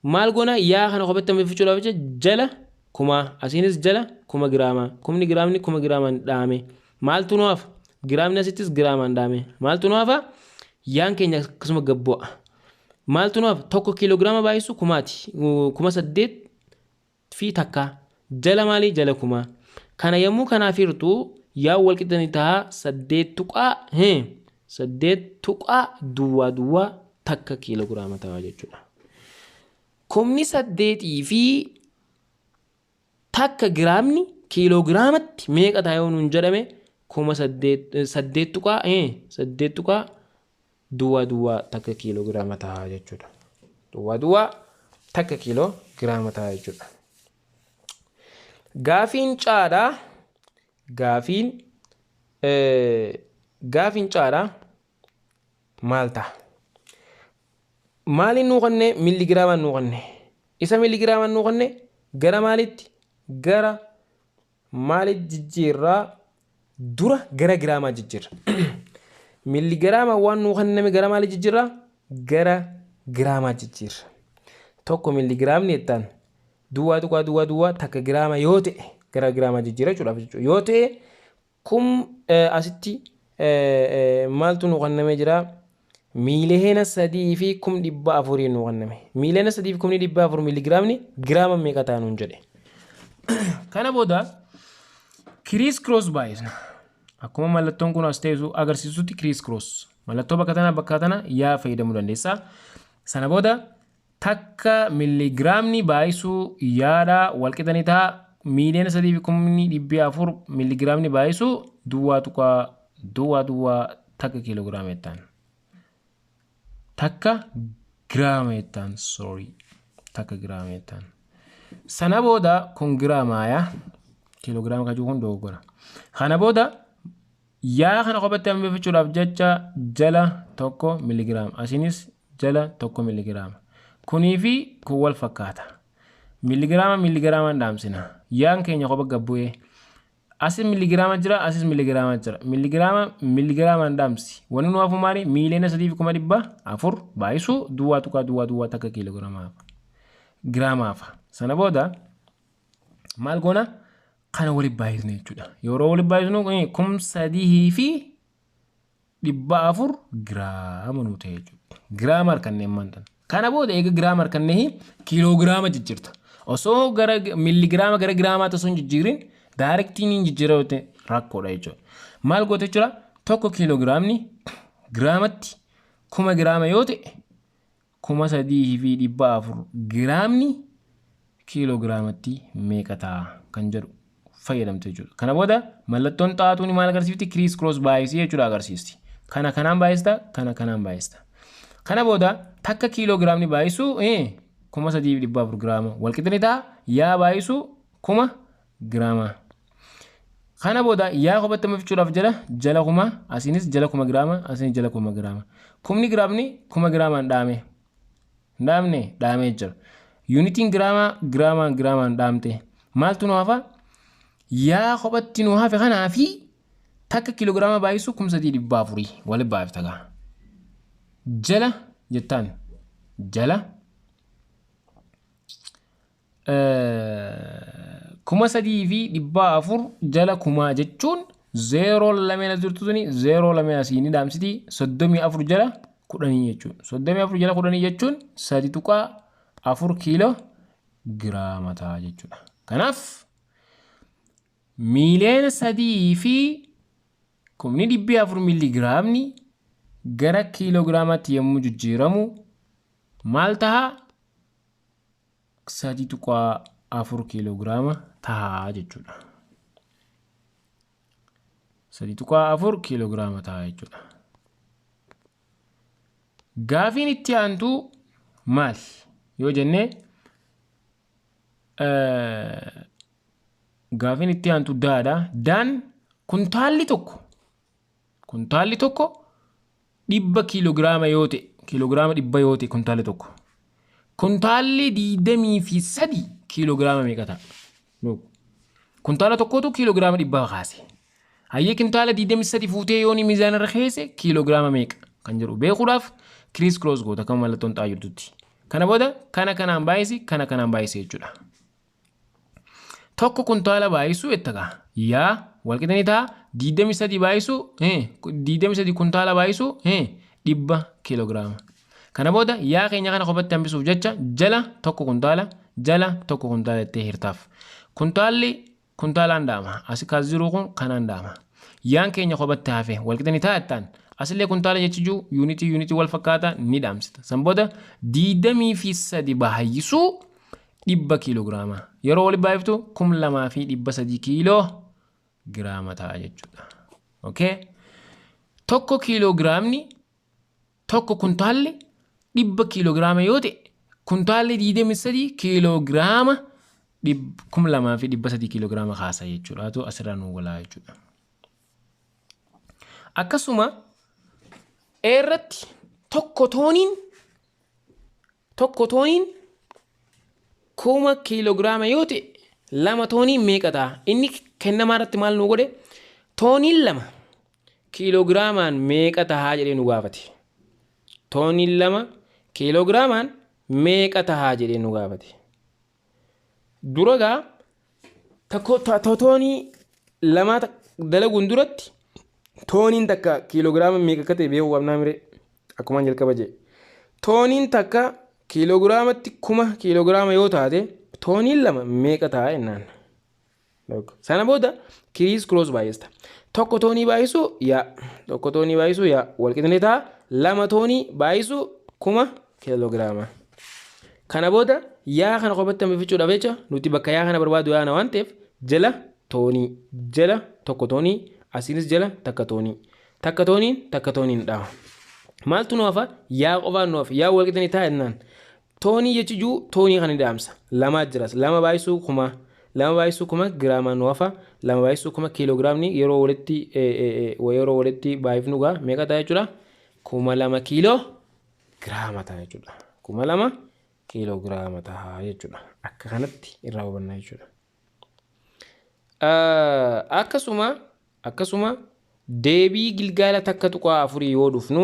maal goona? Yaa kana kophatti hambifachuudhaaf jecha jala kumaa, asiinis jala 1000 giraamaa, kumni giraamni 1000 giraamaan dhaame. Maaltu nu hafa? Giraamni asittis giraamaan dhaame. Maaltu nu hafa? Yaan keenya akkasuma gad bu'a. Maaltu nu hafa? 1 kiiloogiraama baay'isuu kumaati. 8001 jala maalii? Jala kumaa. Kana yommuu kanaaf hirtu yaa wal qixa ni ta'a 8.8001 kiiloogiraama ta'a jechuudha. 8001 giraamni kiiloogiraamatti meeqa ta'a yoo nuun jedhame, 8008.001 kiiloogiraama ta'a jechuudha. 001 kiiloogiraama ta'a jechuudha. Gaafiin caadhaa, gaafiin caadhaa maal ta'a? Maaliin nuu kenne? Milligiraamaan nuu kenne. Isa milligiraamaan nuu kenne gara maalitti? Gara maalitti jijjiirraa? Dura gara giraamaa jijjiirra. Milligiraamaan waan nuu kenname gara maalitti jijjiirraa? Gara giraamaa jijjiirra. 1 milligiraamni jettaan 0.001 giraama yoo ta'e, gara giraamaa jijjiirra jechuudhaaf jechuudha. Yoo ta'e kum asitti maaltu nuu kennamee jira? 3,400,000 nuu kenname. 3,400,000 milligiraamni giraama meeqa ta'a nuun jedhe. Kana booda criss cross baay'isna. Akkuma mallattoon kun as teessu agarsiisutti criss cross. Mallattoo bakka tana bakka tana yaa fayyadamuu dandeessa. Sana booda 1 milligiraamni baay'isuu yaadhaa walqixa ni ta'a. 3,400,000 milligiraamni baay'isuu 0.001 kiiloogiraama jettaan. 1 giraama jettaan, sorry, 1 giraama jettaan. Sana booda kun giraamaayaa, kiiloogiraama kajuu kun dogoggora. Kana booda yaa kana kophatti hambifachuudhaaf jecha jala 1 milligiraama, asiinis jala 1 milligiraama. Kunii fi kun wal fakkaata. Milligiraama milligiraamaan dhaamsina. Yaan keenya kopha gabbu'ee. Asis milligiraama jira, asis milligiraama jira. Milligiraama milligiraamaan dhaamsi. Wanni nu hafu maali? 3,400,000 baay'isuu 0.001 kiiloogiraama hafa. Giraama hafa. Sana booda maal goona? Kana walitti baay'isne jechuudha. Yeroo walitti baay'isnu 3400 giraama nuu ta'e jechuudha. Giraama harkannee maantan. Kana booda eega giraama harkannee kiiloogiraama jijjiirta. Osoo gara milligiraama gara giraamaa osoo hin jijjiirin directiin hin jijjiira yoo ta'e rakkoodha jechuudha. Maal goote jechuudha? 1 kiiloogiraamni giraamatti 1000 giraama yoo ta'e, 3400 giraamni kiiloogiraamatti meeqa ta'a kan jedhu fayyadamte jechuudha. Kana booda mallattoon xaatuun maal agarsiifti? Criss cross baay'isii jechuudha agarsiisti. Kana kanaan baay'ista, kana kanaan baay'ista. Kana booda 1 kiiloogiraamni baay'isuu 3400 giraama walqixa ni ta'a. Yaa baay'isuu 1000 giraama. Kana booda yaa kophatti hambifachuudhaaf jala jala kuma, asiinis jala 1000 giraama, asiinis jala 1000 giraama. Kumni giraamni 1000 giraamaan dhaame. Dhaamne, dhaamee jira. Yuunitiin giraamaa giraamaan giraamaan dhaamte. Maaltu nu hafa? Yaa kophatti nu hafe kanaa fi 1 kiiloogiraama baay'isuu 3400 walitti baay'ifta gaa. Jala jettaan jala 3400 jala kumaa jechuun zeeroo lameen as jirtu suni zeeroo lameen asii ni dhaamsiti, 34 jala 10 jechuudha. 34 jala 10 jechuun 3.4 kiiloo giraama ta'a jechuudha. Kanaaf 3,400,000 miiligiraamni gara kiiloogiraamaatti yommuu jijjiiramu maal ta'a? 3.4 kiiloogiraama ta'a jechuudha. 3.4 kiiloogiraama ta'a jechuudha. Gaafiin itti aantu maali yoo jennee, gaafiin itti aantu daadha. Daan kuntaalli tokko 100 kiiloogiraama yoo ta'e, kiiloogiraama 100 yoo ta'e kuntaalli tokko. Kuntaalli 23 kiiloogiraama meeqa ta'a? Kuntaala tokkotu kiiloogiraama 100 kaase. Hayyee, kuntaala 23 fuutee yoo miizaana irra keesse kiiloogiraama meeqa kan jedhu beekuudhaaf criss cross goota kan mallattoon xaa jirtutti. Kana booda kana kanaan baay'isi, kana kanaan baay'isi jechuudha. Tokko kuntaala baay'isuu itti gaa. Yaa walqixa ni ta'a 23 baay'isuu, 23 kuntaala baay'isuu 100 kiiloogiraama. Kana booda yaa keenya kana kophatti hambisuuf jecha jala tokko kuntaala, jala tokko kuntaala jettee hirtaaf. Kuntaalli kuntaalaan dhaama. Asi kaas jiru kun kanaan dhaama. Yaan keenya kophatti hafe walqixa ni ta'a jettaan. Asillee kuntaala jechi jiru yuunitii yuunitii wal fakkaata ni dhaamsita. San booda 23 baay'isuu 100 kiiloogiraama. Yeroo walitti baay'iftu 2300 kiiloo giraama ta'a jechuudha. Okay? Tokko kiiloogiraamni tokko kuntaalli 100 kiiloogiraama yoo ta'e, kuntaalli 23 kiiloogiraama 2300 kiiloogiraama kaasa jechuudha. Asirraa nu galaa jechuudha. Akkasuma irratti tokko tooniin 1000 kiiloogiraama yoo ta'e, 2 tooniin meeqa ta'a? Inni kennamaa irratti maal nu godhe? Tooniin 2 kiiloogiraamaan meeqa tahaa jedhee nu gaafate. Tooniin 2 kiiloogiraamaan meeqa tahaa jedhee nu gaafate. Dura gaa toonii lamaa dalaguun duratti tooniin takka kiiloogiraama meeqa akka ta'e beekuu qabnaa miree, akkumaan jalqaba jedhe. Tooniin takka kiiloogiraamatti 1000 kiiloogiraama yoo taate, tooniin 2 meeqa ta'a jennaan. Sana booda criss cross baay'ista. Tokko toonii baay'isuu yaa, tokko toonii baay'isuu yaa walqixni ta'a 2 toonii baay'isuu 1000 kiiloogiraama. Kana booda yaa kana kophatti hambifachuudhaaf jecha nuti bakka yaa kana barbaadu yaana waan ta'eef jala toonii, jala tokko toonii, asiinis jala takka toonii, takka tooniin takka tooniin dhaama. Maaltu nu hafa? Yaa qofaan nu hafa. Yaa walqixni ta'a jennaan. Toonii jechuun toonii kana dhaamsa. Lamaa jiras. Lama baay'isuu kuma. Lama baay'isuu kuma giraamaan nu hafa. Lama baay'isuu kuma kiiloogiraamni yeroo walitti baay'ifnu gaa meeqa ta'a jechuudha? 2000 kiiloo giraama ta'a jechuudha. 2000 kiiloo giraama ta'a jechuudha. Akka kanatti irraa hubannaa jechuudha. Akkasuma deebii gilgaala 1.4 yoo dhufnu,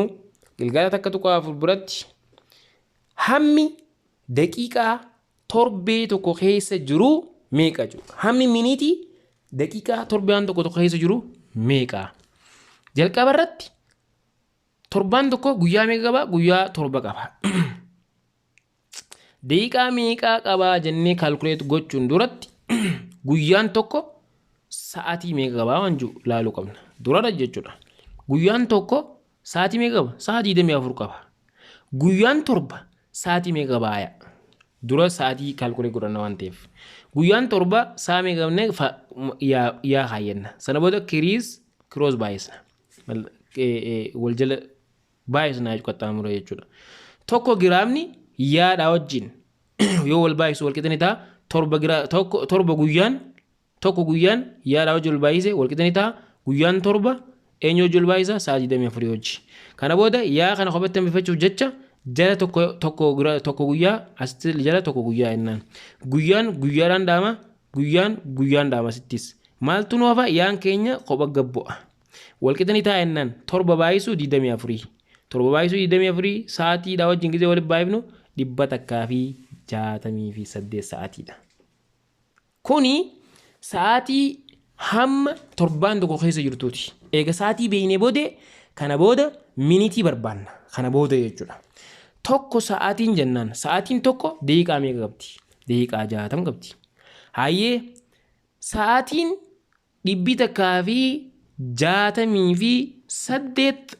gilgaala 1.4 biratti hammi daqiiqaa torbee tokko keessa jiru meeqa jiru? Hammi miniitii daqiiqaa torbaan tokko tokko keessa jiru meeqa? Jalqaba irratti torbaan tokko guyyaa meeqa qaba? Guyyaa 7 qaba. Daqiiqaa meeqaa qabaa jennee calculate gochuun duratti guyyaan tokko sa'aatii meeqa qabaa waan jiru ilaaluu qabna. Durarra jechuudha. Guyyaan tokko sa'aatii meeqa qaba? Sa'aa 24 qaba. Guyyaan 7 sa'aatii meeqa qabaa? Dura sa'aatii calculate godhanna waan ta'eef. Guyyaan 7 sa'a meeqa qabne yaa kaayyanna. Sana booda criss cross baay'isna. Wal jala baay'isna qaxxaamura jechuudha. Tokko giraamni yaadhaa wajjin yoo wal baay'isu wal qixa ni ta'a. 7 tokko 7 guyyaan tokko guyyaan yaadhaa wajjin wal baay'ise wal qixa ni ta'a. Guyyaan 7 eenyu wajjin wal baay'isa? Sa'a 24 wajji. Kana booda yaa kana kophatti hambifachuuf jecha jala tokko tokko tokko guyyaa, asitti jala tokko guyyaa jennaan. Guyyaan guyyaadhaan dhaama, guyyaan guyyaan dhaama asittis. Maaltu nu hafa? Yaan keenya kopha gabbu'a. Walqixa ni ta'a jennaan 7 baay'isuu 24. 7 baay'isuu 24 sa'aatiidha wajjin gisee walitti baay'ifnu 168 sa'aatiidha. Kuni sa'aatii hamma torbaan tokko keessa jirtuuti. Eega sa'aatii beeknee booda, kana booda minitii barbaanna. Kana booda jechuudha. Tokko sa'aatiin jennaan sa'aatiin tokko daqiiqaa meeqa qabdi? Daqiiqaa 60 qabdi. Hayyee, sa'aatiin 168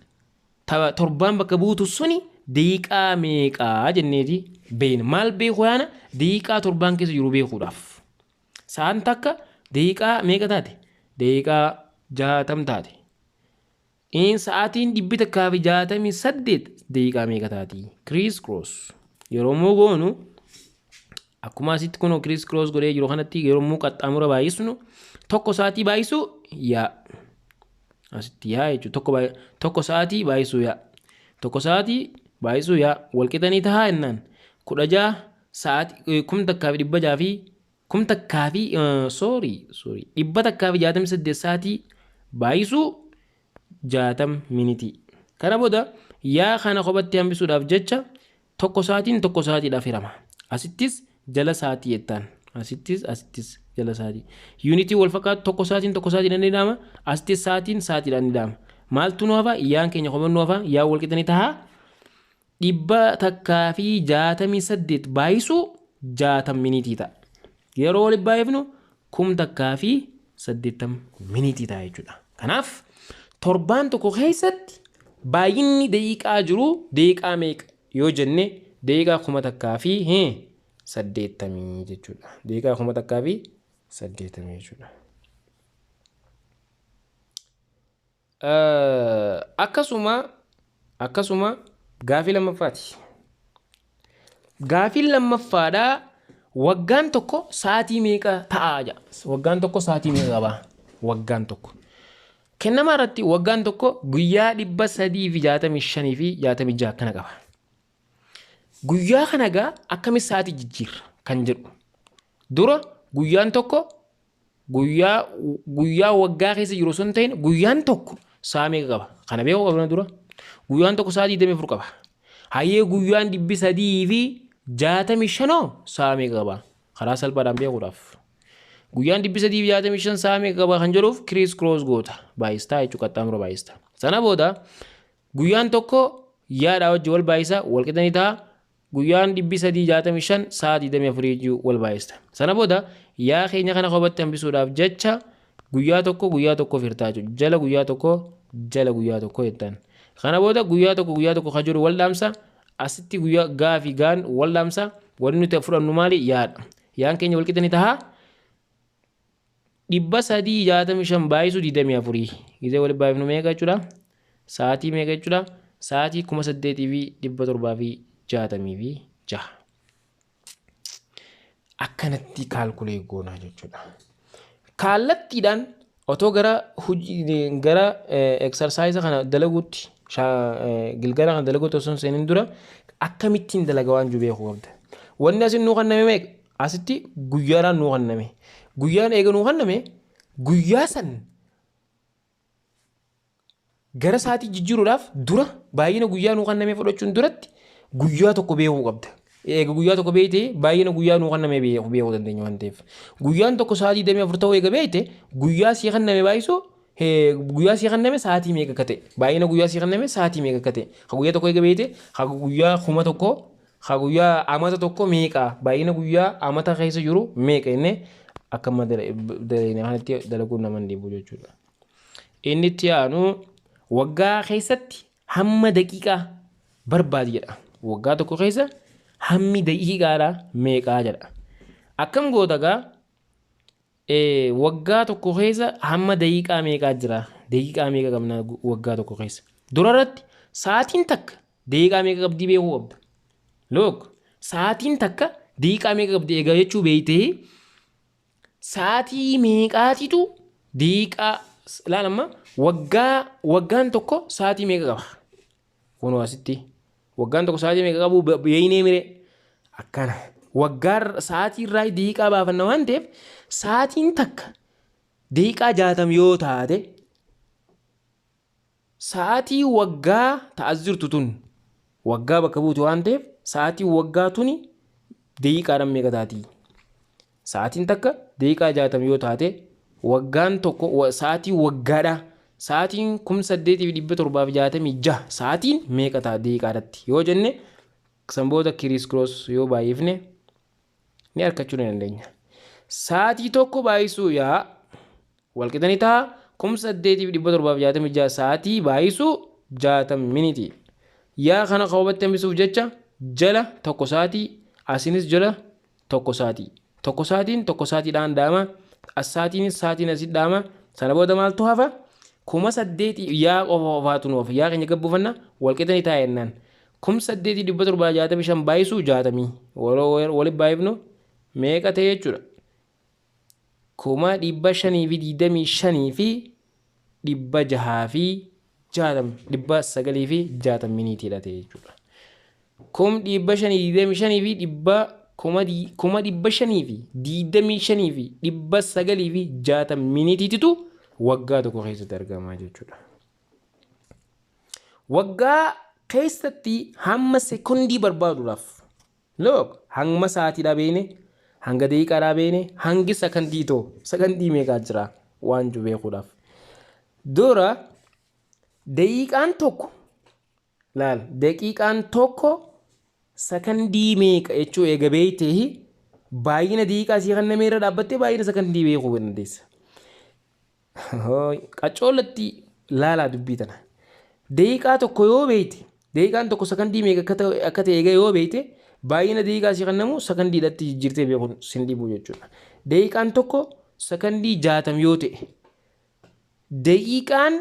torbaan bakka buutu suni daqiiqaa meeqaa jenneeti beekna. Maal beeku yaana? Daqiiqaa torbaan keessa jiru beekuudhaaf. Sa'aan takka daqiiqaa meeqa taate? Daqiiqaa 60 taate. Sa'aatiin 168 daqiiqaa meeqa taati? Criss cross. Yeroo immoo goonu, akkuma asitti kun criss cross godhee jiru kanatti, yeroo immoo qaxxaamura baay'isnu, tokko sa'aatii baay'isu yaa. Asitti yaa jechuudha. Tokko sa'aatii baay'isuu yaa. Tokko sa'aatii baay'isuu yaa. Walqixanii tahaa jennaan, 16 sa'aatii 1600 fi 1000 fi, sorry, sorry, 168 sa'aatii baay'isuu 60 minitii. Kana booda yaa kana kophatti hambisuudhaaf jecha tokko sa'aatiin tokko sa'aatiidhaaf hirama. Asittis jala sa'aatii jettaan. Asittis asittis jala sa'aatii. Yuunitii wal fakkaatu, tokko sa'aatiin tokko sa'aatiidhaan ni dhaama. Asittis sa'aatiin sa'aatiidhaan ni dhaama. Maaltu nu hafa? Yaan keenya kophan nu hafa. Yaa wal qixanii tahaa 168 baay'isuu 60 minitii ta'a. Yeroo walitti baay'ifnu 1080 minitii ta'a jechuudha. Kanaaf torbaan tokko keessatti baay'inni daqiiqaa jiru daqiiqaa meeqa yoo jenne, daqiiqaa 1080 jechuudha. Daqiiqaa 1080 jechuudha. Akkasuma gaafii lammaffaati. Gaafiin lammaffaadhaa waggaan tokko sa'aatii meeqa ta'aa jedha. Waggaan tokko sa'aatii meeqa qaba? Waggaan tokko. Kennamaa irratti waggaan tokko guyyaa 365 fi 66 akkana qaba. Guyyaa kana egaa akkamitti sa'aatii jijjiirra kan jedhu. Dura guyyaan tokko guyyaa waggaa keessa jiru osoo hin ta'in, guyyaan tokko sa'a meeqa qaba? Kana beekuu qabna dura. Guyyaan tokko sa'a 24 qaba. Hayyee, guyyaan 365oo sa'a meeqa qaba? Karaa salphaadhaan beekuudhaaf. Guyyaan 365 sa'a meeqa qaba kan jedhuuf criss cross goota. Baay'istaa jechuudha, qaxxaamura baay'ista. Sana booda guyyaan tokko yaadhaa wajji wal baay'isa, wal qixanii ta'a. Guyyaan 365 sa'a 24 wajji wal baay'ista. Sana booda yaa keenya kana kophatti hambisuudhaaf jecha guyyaa tokko guyyaa tokko firtaa jechuudha. Jala guyyaa tokko jala guyyaa tokko jettan. Kana booda guyyaa tokko guyyaa tokko kan jiru wal dhaamsa. Asitti guyyaa gaa fi gaan wal dhaamsa. Wanni nuti fudhannu maali? Yaadha. Yaan keenya wal qixanii ta'a. 365 baay'isuu 24. Gizee walitti baay'ifnu meeqa jechuudha? Sa'aatii meeqa jechuudha? Sa'aatii 8766. Akkanatti calculate goonaa jechuudha. Kallattiidhaan otoo gara hojii, gara exercise kana dalaguutti, gilgala kana dalaguutti osoo hin seenin dura akkamittiin dalaga waan jiru beekuu qabda. Wanni asin nuu kenname meeqa? Asitti guyyaadhaan nuu kenname. Guyyaan eega nuu kenname, guyyaa san gara sa'aatii jijjiiruudhaaf dura baay'ina guyyaa nuu kenname fudhachuun duratti guyyaa tokko beekuu qabda. Eega guyyaa tokko beekte, baay'ina guyyaa nuu kenname beekuu dandeenya waan ta'eef. Guyyaan tokko sa'aatii 24 ta'uu eega beekte, guyyaa sii kenname baay'isuu guyyaa sii kenname sa'aatii meeqa akka ta'e, baay'ina guyyaa sii kenname sa'aatii meeqa akka ta'e, ha guyyaa tokko eega beekte, ha guyyaa 1000, ha guyyaa amata tokko meeqa, baay'ina guyyaa amata keessa jiru meeqa inni akka amma dalagne kanatti dalaguun nama hin dhibu jechuudha. Inni itti aanu waggaa keessatti hamma daqiiqaa barbaadi jedha. Waggaa tokko keessa hammi daqiiqaadha meeqaa jedha. Akkam goota gaa? Waggaa tokko keessa hamma daqiiqaa meeqaa jira? Daqiiqaa meeqa qabna waggaa tokko keessa? Dura irratti sa'aatiin takka daqiiqaa meeqa qabdii beekuu qabda. Look, sa'aatiin takka daqiiqaa meeqa qabdi egaa jechuu beektee, sa'aatii meeqaatitu daqiiqaa laal amma waggaan tokko sa'aatii meeqa qaba? Kunoo asitti waggaan tokko sa'aatii meeqa qabu beeynee mire? Akkana waggaa sa'aatii irraa daqiiqaa baafanna waan ta'eef, sa'aatiin takka daqiiqaa 60 yoo taate, sa'aatii waggaa ta'as jirtu tun waggaa bakka buutu waan ta'eef, sa'aatii waggaa tuni daqiiqaadhaan meeqa taati? Sa'aatiin takka daqiiqaa 60 yoo taate, waggaan tokko sa'aatii waggaadha. Sa'aatiin 8766 sa'aatiin meeqa ta'a daqiiqaadhatti yoo jenne, san booda criss cross yoo baay'ifne ni argachuu ni dandeenya. Sa'aatii tokko baay'isuu yaa Walqixa ni ta'a 8766 sa'aatii baay'isuu 60 minitii. Yaa kana kophaatti hambisuuf jecha jala tokko sa'aatii, asinis jala tokko sa'aatii. Tokko sa'aatiin tokko sa'aatiidhaan dhaama. As sa'aatiinis sa'aatiin asitti dhaama. Sana booda maaltu hafa? 8000 yaa qofa qofaatu nu hafa. Yaa keenya gabbuufanna, walqixa ni ta'a jennaan. 8765 baay'isuu 60. Walitti baay'ifnu meeqa ta'e jechuudha? 525,660, 960 miniitiidha ta'e jechuudha. 525,000 fi dhibba 525,960 miniitiitu waggaa tokko keessatti argama jechuudha. Waggaa keessatti hamma sekondii barbaaduudhaaf, look, hamma sa'aatiidhaa beekne, hanga daqiiqaadhaa beekne, hangi sakandii too sakandii meeqaa jira waan jiru beekuudhaaf. Dura daqiiqaan tokko laal, daqiiqaan tokko sakandii meeqa jechuu eega beektee, baay'ina daqiiqaa sii kan nama irra dhaabbattee baay'ina sakandii beekuu dandeessa. Qacoolatti laalaa dubbii tana. Daqiiqaa tokko yoo beekte, daqiiqaan tokko sakandii meeqa akka ta'e eega yoo beekte, baay'ina daqiiqaa sii kennamu sakandiidhatti jijjiirtee beekuun sin dhibu jechuudha. Daqiiqaan tokko sakandii 60 yoo ta'e, daqiiqaan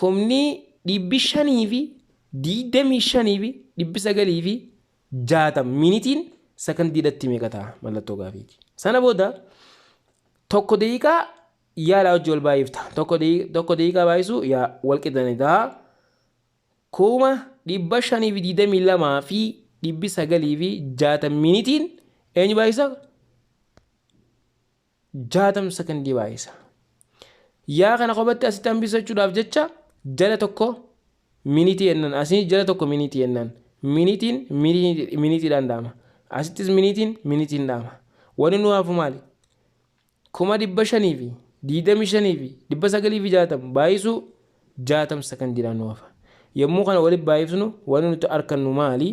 525,960 minitiin sakandiidhatti meeqa ta'a mallattoo gaafiiti. Sana booda tokko daqiiqaa yaadhaa hojii wal baay'ifta. Tokko daqiiqaa baay'isu yaa wal qixani ta'a. 522,960 minitiin eenyu baay'isa? 60 sakandii baay'isa. Yaa kana kophatti asitti hambisachuudhaaf jecha jala tokko minitii jennaan, asii jala tokko minitii jennaan, minitiin minitiidhaan dhaama. Asittis minitiin minitiin dhaama. Wanni nu hafu maali? 525,960 baay'isuu 60 sakandiidhaan nu hafa. Yommuu kana walitti baay'ifnu wanni nuti argannu maali?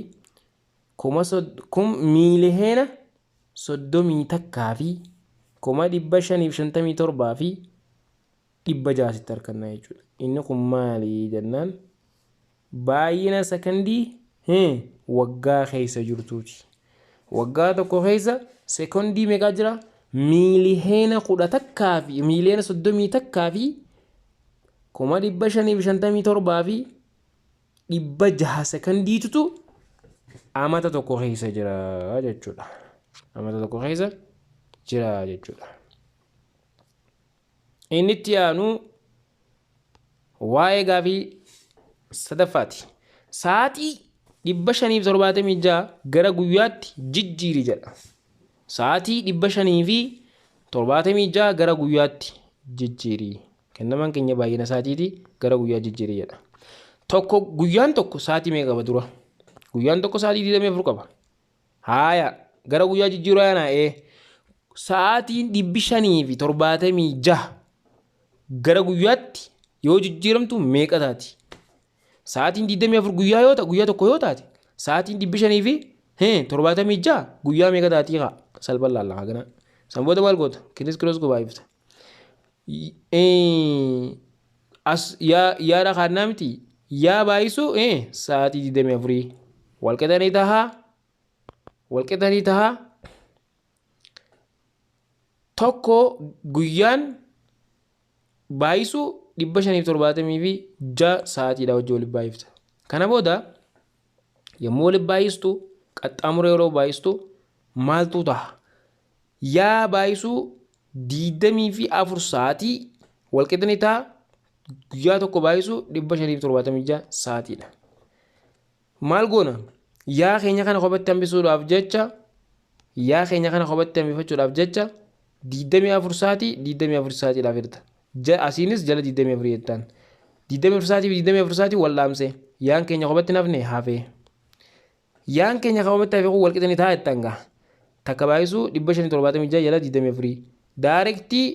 31,557,600 arganna jechuudha. Inni kun maali jennaan, baay'ina sakandii waggaa keessa jirtuuti. Waggaa tokko keessa sekondii meeqaa jira? 11,000,000 fi 31,557,600 sekondiitutu amata tokko keessa jira jechuudha. Amata tokko keessa jira jechuudha. Inni itti aanu waa'ee gaafii sadaffaati. Sa'aatii 576 gara guyyaatti jijjiiri jedha. Sa'aatii 576 gara guyyaatti jijjiiri. Kennamaan keenya baay'ina sa'aatiiti, gara guyyaa jijjiiri jedha. Tokko, guyyaan tokko sa'aatii meeqa qaba dura? Guyyaan tokko sa'aatii 24 qaba. Haaya, gara guyyaa jijjiiruu yaanaa ee. Sa'aatiin 576 gara guyyaatti yoo jijjiiramtu meeqa taati? Sa'aatiin 24 guyyaa yoo ta'u, guyyaa tokko yoo taate, sa'aatiin 576 guyyaa meeqa taatii haa? Salphaan laalla haa gana. San booda maal goota? Criss cross baay'ifta. As yaa yaadha kaannaa miti, yaa baay'isu sa'aatii 24 walqixanii tahaa, walqixanii tahaa tokko guyyaan baay'isuu 576 sa'aatiidha wajjin walitti baay'ifta. Kana booda yommuu walitti baay'istu, qaxxaamura yeroo baay'istu maaltu ta'a? Yaa baay'isuu 24 sa'aatii walqixni ta'a guyyaa tokko baay'isuu 576 sa'aatiidha. Maal goona? Yaa keenya kana kophatti hambisuudhaaf jecha, yaa keenya kana kophatti hambifachuudhaaf jecha 24 sa'aatii 24 sa'aatiidhaaf hirta. Asiinis jala 24 jettaan. 24 sa'aatii fi 24 sa'aatii wal dhaamse. Yaan keenya kophatti nafne hafee. Yaan keenya kophatti hafe kun walqixa ni ta'a jettaan gaa. Takka baay'isuu 576 jala 24. Directii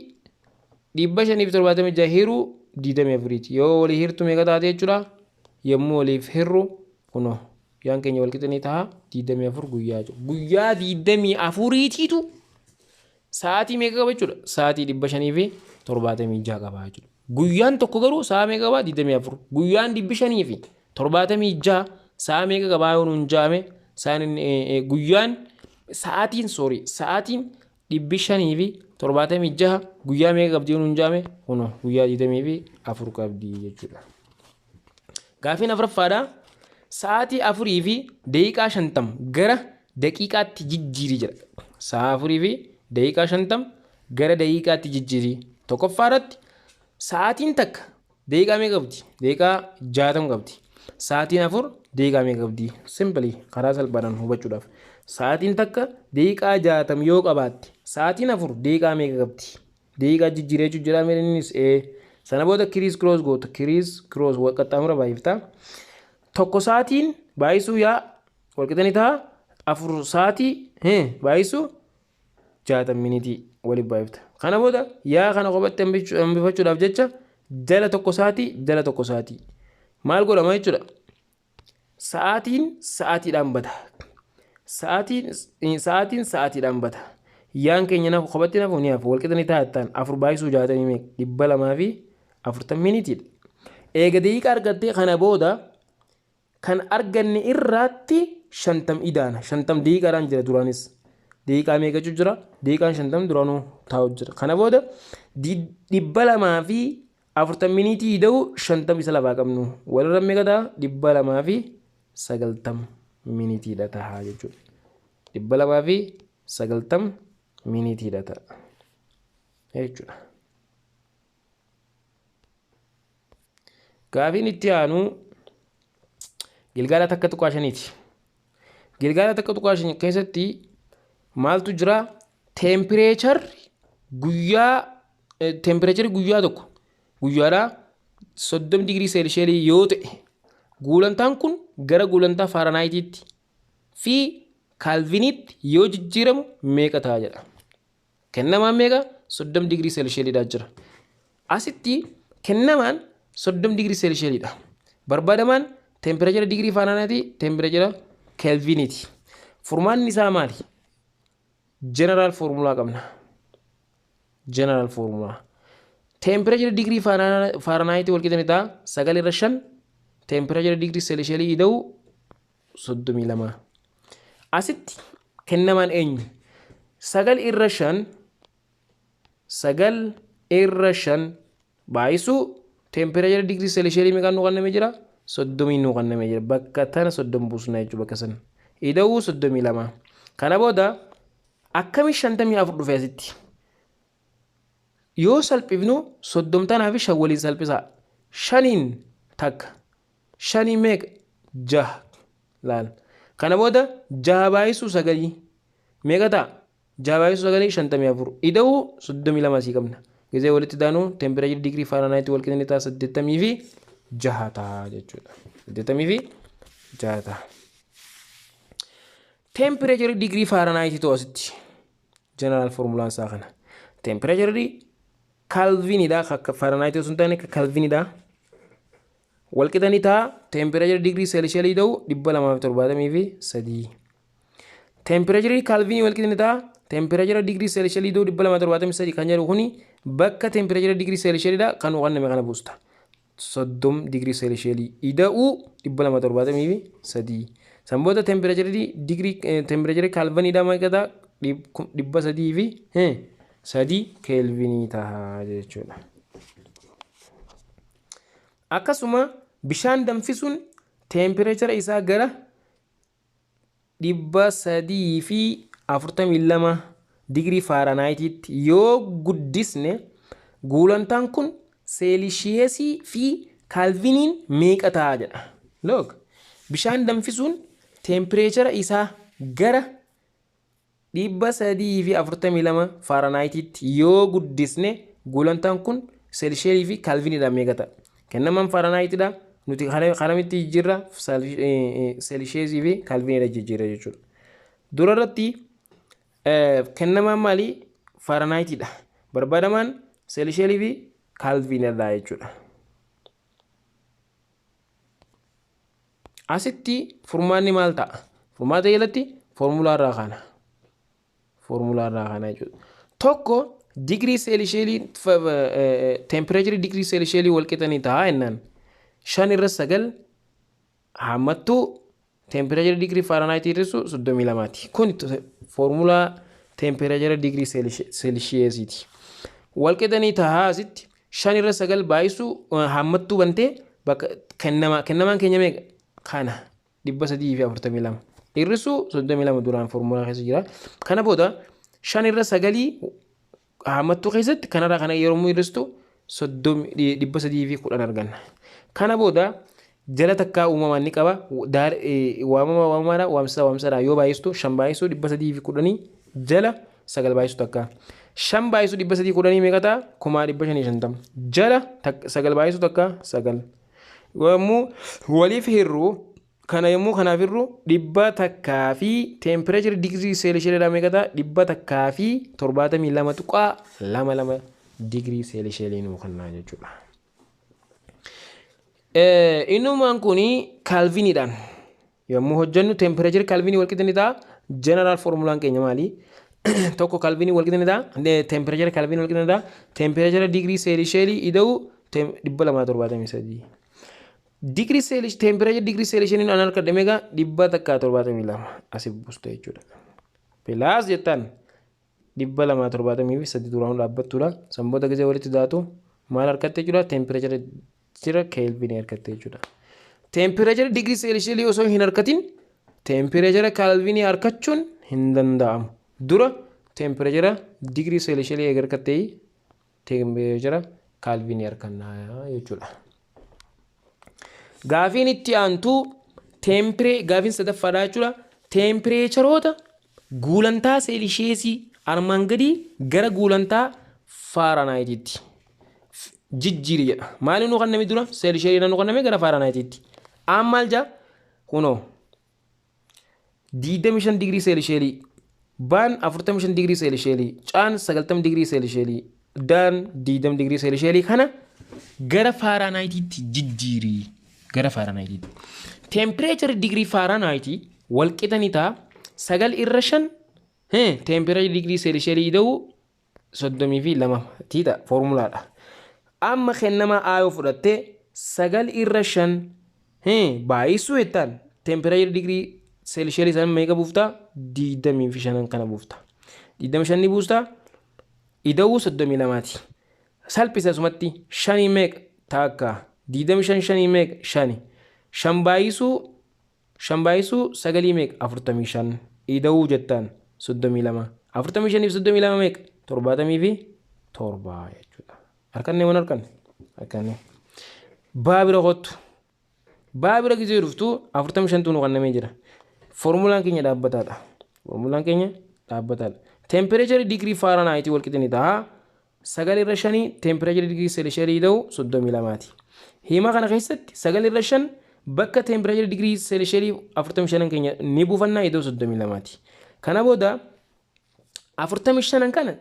576 hiruu 24ti. Yoo walii hirtu meeqa taate jechuudha? Yommuu waliif hirru kunoo yaan keenya walqixa ni ta'a 24 guyyaa jechuudha. Guyyaa 24tiitu sa'aatii meeqa qaba jechuudha? Sa'aatii dhibba shanii fi 76 qaba jechuudha. Guyyaan tokko garuu sa'a meeqa qabaa? 24. Guyyaan 576 sa'a meeqa qabaa yoo nuun jaame, sa'aan guyyaan sa'aatiin, sorry, sa'aatiin 576 guyyaa meeqa qabdi yoo nuun jaame, kunoo guyyaa 24 qabdi jechuudha. Gaafiin afuraffaadha. Sa'aatii 4:50 gara daqiiqaatti jijjiiri jedha. Sa'a 4:50 gara daqiiqaatti jijjiiri. Tokkoffaa irratti sa'aatiin takka daqiiqaa meeqa qabdi? Daqiiqaa 60 qabdi. Sa'aatiin 4 daqiiqaa meeqa qabdi? Simply karaa salphaadhaan hubachuudhaaf. Sa'aatiin takka daqiiqaa 60 yoo qabaatte, sa'aatiin 4 daqiiqaa meeqa qabdi? Daqiiqaa jijjiiree jechuun jira innis sana booda criss cross goota. Criss cross wal qaxxaamura baay'ifta. Tokko sa'aatiin baay'isuu yaa walqixa ni ta'a. 4 sa'aatii baay'isuu 60 minitii waliif baay'ifta. Kana booda yaa kana kophatti hambifachuudhaaf jecha jala tokko sa'aatii jala tokko sa'aatii. Maal godhama jechuudha? Sa'aatiin sa'aatiidhaan bada. Sa'aatiin sa'aatiidhaan bada. Yaan keenya nafu kophatti nafu ni hafu, walqixa ni ta'a jettaan, 4 baay'isuu 60 meeqa? 240 minitiidha. Eega daqiiqaa argattee, kana booda kan arganne irraatti 50 idaana. 50 daqiiqaadhaan jira duraanis. Daqiiqaa meeqatu jira? Daqiiqaan 50 duraanuu taa'u jira. Kana booda 240 minitii ida'u 50 isa lafaa qabnu. Walirra meeqa ta'a? 290 minitiidha ta'a jechuudha. 290 minitiidha ta'a jechuudha. Gaafiin itti aanu gilgaala 1.5ti. Gilgaala 1.5 keessatti maaltu jira? Teempireecharri guyyaa tokko guyyaadhaa 30 digirii seelsheelii yoo ta'e, guulantaan kun gara guulantaa faaranaayitiitti fi kaalviniitti yoo jijjiiramu meeqa ta'a jedha. Kennamaan meeqa? 30 digirii seelsheeliidhaa jira. Asitti kennamaan 30 digirii seelsheeliidha. Barbaadamaan teempireechara digirii faaranaayitiitii, teempireechara keelviniiti. Furmaanni isaa maali? General formula qabna. General formula. Teempireechara digirii faaranaayitiitii walqixa ni ta'a 9 irra 5 teempireechara digirii seelsheelii ida'u 32. Asitti kennamaan eenyu? 9 irra 5, 9 irra 5 baay'isuu teempireechara digirii seelsheelii meeqaan nu kennamee jira? 30 nu kennamee jira. Bakka tana 30 buusna jechuudha bakka sana. Ida'uu 32. Kana booda akkami 54 dhufe asitti? Yoo salphifnu 30 tanaa fi 5 waliin salphisaa. Shaniin takka. Shanii meeqa? Jaha. Laal. Kana booda jaha baay'isuu sagalii meeqa ta'a? Jaha baay'isuu sagalii 54. Ida'uu 32 asii qabna. Gizee walitti daanuu teempireechara digirii faaranaayitiitii wal qixa ni ta'a 86 ta'a jechuudha. 86 ta'a. Teempireechara digirii faaranaayitiitii ta'u asitti general formulaan isaa kana. Teempireecharri kaalviniidha, akka faaranaayitiitii osoo hin taane akka kaalviniidha. Walqixa ni ta'a teempireechara digirii seelsheelii ta'u 273. Teempireecharri kaalvinii walqixa ni ta'a teempireechara digirii seelsheelii ta'u 273 kan jedhu kuni bakka teempireechara digirii seelsheeliidha kan hubanname kana buusta. 30 digirii seelsheelii ida'uu 273. San booda teempireecharri digirii teempireecharri kaalviniidha meeqa ta'a? 303 keelvinii ta'a jechuudha. Akkasuma bishaan danfisuun teempireechara isaa gara 342 digirii faaranaayitiitti yoo guddisne, guulantaan kun seelishiyeesii fi kaalviniin meeqa ta'a jedha. Look, bishaan danfisuun teempireechara isaa gara 342 faaranaayitiitti yoo guddisne, guulantaan kun seelsheelii fi kaalviniidhaan meeqa ta'a? Kennamaan faaranaayitiidha. Nuti karamitti jijjiirra? Seelsheesii fi kaalviniidha jijjiirra jechuudha. Dura irratti kennamaan maali? Faaranaayitiidha. Barbaadamaan seelsheelii fi kaalviniidha jechuudha. Asitti furmaanni maal ta'a? Furmaata jalatti foormulaa irraa kaana. Foormulaa irraa kaana jechuudha. Tokko Digirii seelisheelii, temperature digirii seelisheelii wal qixanii ta'a jennaan, 5 irra 9 hammattuu temperature digirii Fahrenheit hir'isu 32ti. Kun foormulaa temperature digirii seelishiyeesiiti. Wal qixanii ta'a asitti 5 irra 9 baay'isuu hammattuu bantee bakka kennamaa, kennamaan keenya meeqa? Kana 342 hir'isuu 32 duraan foormulaa keessa jira. Kana booda 5 irra 9 hammattuu keessatti kanarraa kana yeroo hir'istu 310 arganna. Kana booda jala takkaa uumamaan ni qaba. Waamama waamamaadha, waamsisaa waamsisaadha yoo baay'istu, shan baay'isuu 310 jala sagal baay'isu takka. Shan baay'isuu 310 meeqa ta'a? 550,000. Jala sagal baay'isuu takka sagal. Yommuu waliif hir'u, kana yommuu kanaaf hir'u, 100 fi temperature digirii seelisheelidhaa meeqa ta'a? 172.22 digirii seelisheelii nuu kennaa jechuudha. Innumaan kun kaalviniidhaan yommuu hojjennu, temperature kaalvinii walqixa ni ta'a. General formulaan keenya maali? Tokko kaalvinii walqixa ni ta'a. Temperature kaalvinii walqixa ni ta'a. Temperature digirii seelisheelii ida'u 273. Digirii seelish temperature digirii seelisheeliin an harkadhe meeqa? 172 asii buuste jechuudha. Plus jettaan 273 duraan dhaabbattuudha. Sanboota gisee walitti daatu maal harkatte jechuudha? Temperature jira keelvinii harkatte jechuudha. Temperature digirii seelisheelii osoo hin harkatin temperature kaalvinii harkachuun hin danda'amu. Dura temperature digirii seelisheelii eega harkattee temperature kaalvinii harkannaa jechuudha. Gaafiin itti aantu gaafiin sadaffaadha jechuudha. Teempireecharoota guulantaa seelisheesii armaan gadii gara guulantaa faaranaayitiitti jijjiiri jedha. Maali nu kenname dura? Seelisheesii nu kenname gara faaranaayitiitti. Aan maal jaa? Kunoo 25 digirii seelisheelii, baan 45 digirii seelisheelii, caan 90 digirii seelisheelii, daan 20 digirii seelisheelii kana gara faaranaayitiitti jijjiiri. Gara faaranaayitiitti. Temperature digirii faaranaayiti wal qixa ni ta'a 9 irra 5 temperature digirii seelisheelii ida'uu 32 tiidha foormulaadha. Amma kennamaa A yoo fudhatte, 9 irra 5 baay'isuu jettaan temperature digirii seelisheelii sana meeqa buuftaa? 25 kana buufta. 25 ni buustaa, ida'uu 32ti. Salphisa asumatti, shanii meeqa? Takka. 25 shanii meeqa? Shani. Shan baay'isuu shan baay'isuu sagalii meeqa? 45. Ida'uu jettaan 32. 45 fi 32 meeqa? 77 jechuudha. Harkanne waan harkanne? Harkanne. Baa bira kottu. Baa bira gisee dhuftu 45tu nu kennamee jira. Foormulaan keenya dhaabbataadha. Foormulaan keenya dhaabbataadha. Temperature digirii Fahrenheit wal qixa ni ta'a 9 irra 5 temperature digirii seelisheelii ida'u 32ti. Hima kana keessatti 9 irra 5 bakka temperature digirii seelisheelii 45 keenya ni buufannaa, ida'u 32ti. Kana booda 45 kana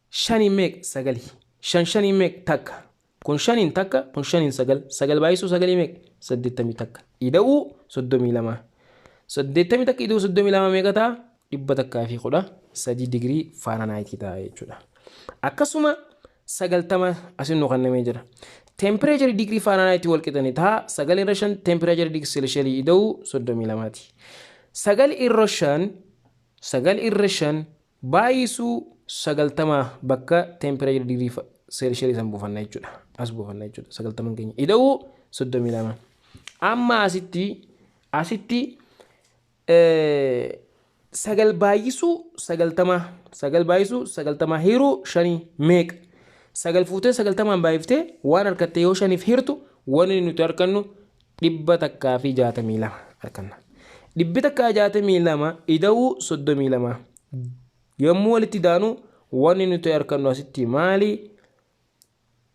shanii meeqa? Sagali. Shan shanii meeqa? Takka. Kun shaniin takka, kun shaniin sagal. Sagal baay'isuu sagalii meeqa? 81. Ida'uu 32. 81 ida'uu 32 meeqa ta'a? 113 digirii Fahrenheit ta'a jechuudha. Akkasuma 90 asin nu kennamee jira. Temperature digirii Fahrenheit wal qixanii ta'a 9 irra 5 temperature digirii seelisheelii ida'uu 32ti. 9 irra 5, 9 irra 5 baay'isuu 90 bakka temperature digirii seelisheelii san buufanna jechuudha. As buufanna jechuudha 90 keenya. Ida'uu 32. Amma asitti sagal baay'isuu 90, sagal baay'isuu 90 hiruu shanii meeqa? Sagal fuutee 90n baay'iftee waan harkatte yoo shaniif hirtu, wanni nuti harkannu 162 harkanna. 162 ida'uu 32 yommuu walitti daanu, wanni nuti harkannu asitti maali?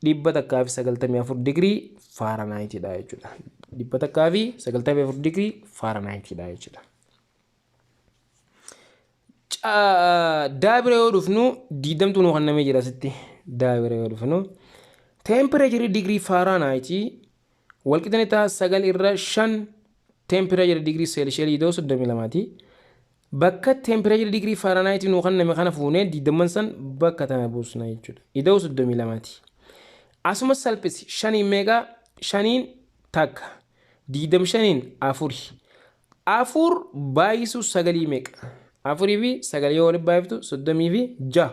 194 digirii Fahrenheitidha jechuudha. 194 digirii Fahrenheitidha jechuudha. Daa bira yoo dhufnu, 20tu nu kennamee jira asitti. Daa bira yoo dhufnu, temperature digirii Fahrenheit walqixa ta'a 9 irra 5 temperature digirii seelisheelii ida'uu 32ti. Bakka temperature digirii Fahrenheit nuu kenname kana fuunee digdamman san bakka tana buusna jechuudha. Ida'uu 32ti. Asuma salphisi, shaniin meeqa? Shaniin takka. Digdam shaniin afuri. Afur baay'isuu sagalii meeqa? Afurii fi sagal yoo walitti baay'iftu 36.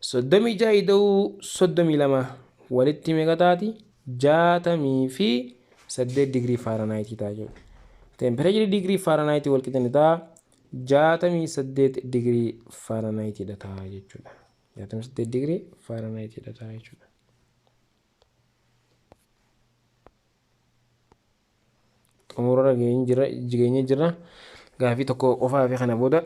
36 ida'uu 32 walitti meeqa taati? 68 digirii Fahrenheit ta'a jechuudha. Temperature digirii Fahrenheit wal qixa ni ta'a 68 digirii Fahrenheit dha ta'a jechuudha. 68 digirii Fahrenheit dha ta'a jechuudha. Xumurarra geenye jira. Gaafii tokko qofaa fi kana booda.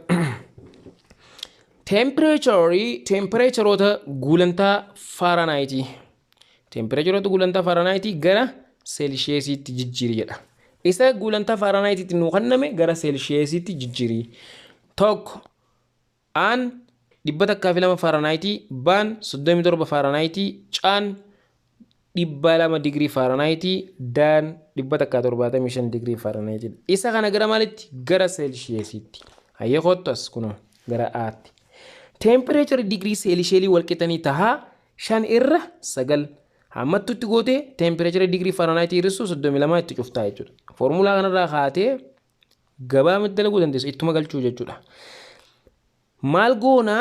Tempereecharoota gulantaa Fahrenheit. Tempereecharoota gulantaa Fahrenheit gara Seelshiyeesiitti jijjiiri jedha. Isa gulantaa Fahrenheititti nuu kenname gara Seelshiyeesiitti jijjiiri. Tokko Aan 102 Fahrenheit, Baan 37 Fahrenheit, Caan 200 digirii Fahrenheit, Daan 175 digirii Fahrenheit. Isa kana gara maalitti? Gara Seelshiyeesiitti. Hayyee kottu as kunoo gara Aatti. Tempereechari digirii Seelisheelii wal qixanii tahaa 5 irra 9 hammattutti gootee tempereechara digirii Fahrenheit hir'isuu 32 itti cuftaa jechuudha. Foormulaa kanarraa kaatee gabaabumatti dalaguu dandeessu, ittuma galchuu jechuudha. Maal goona?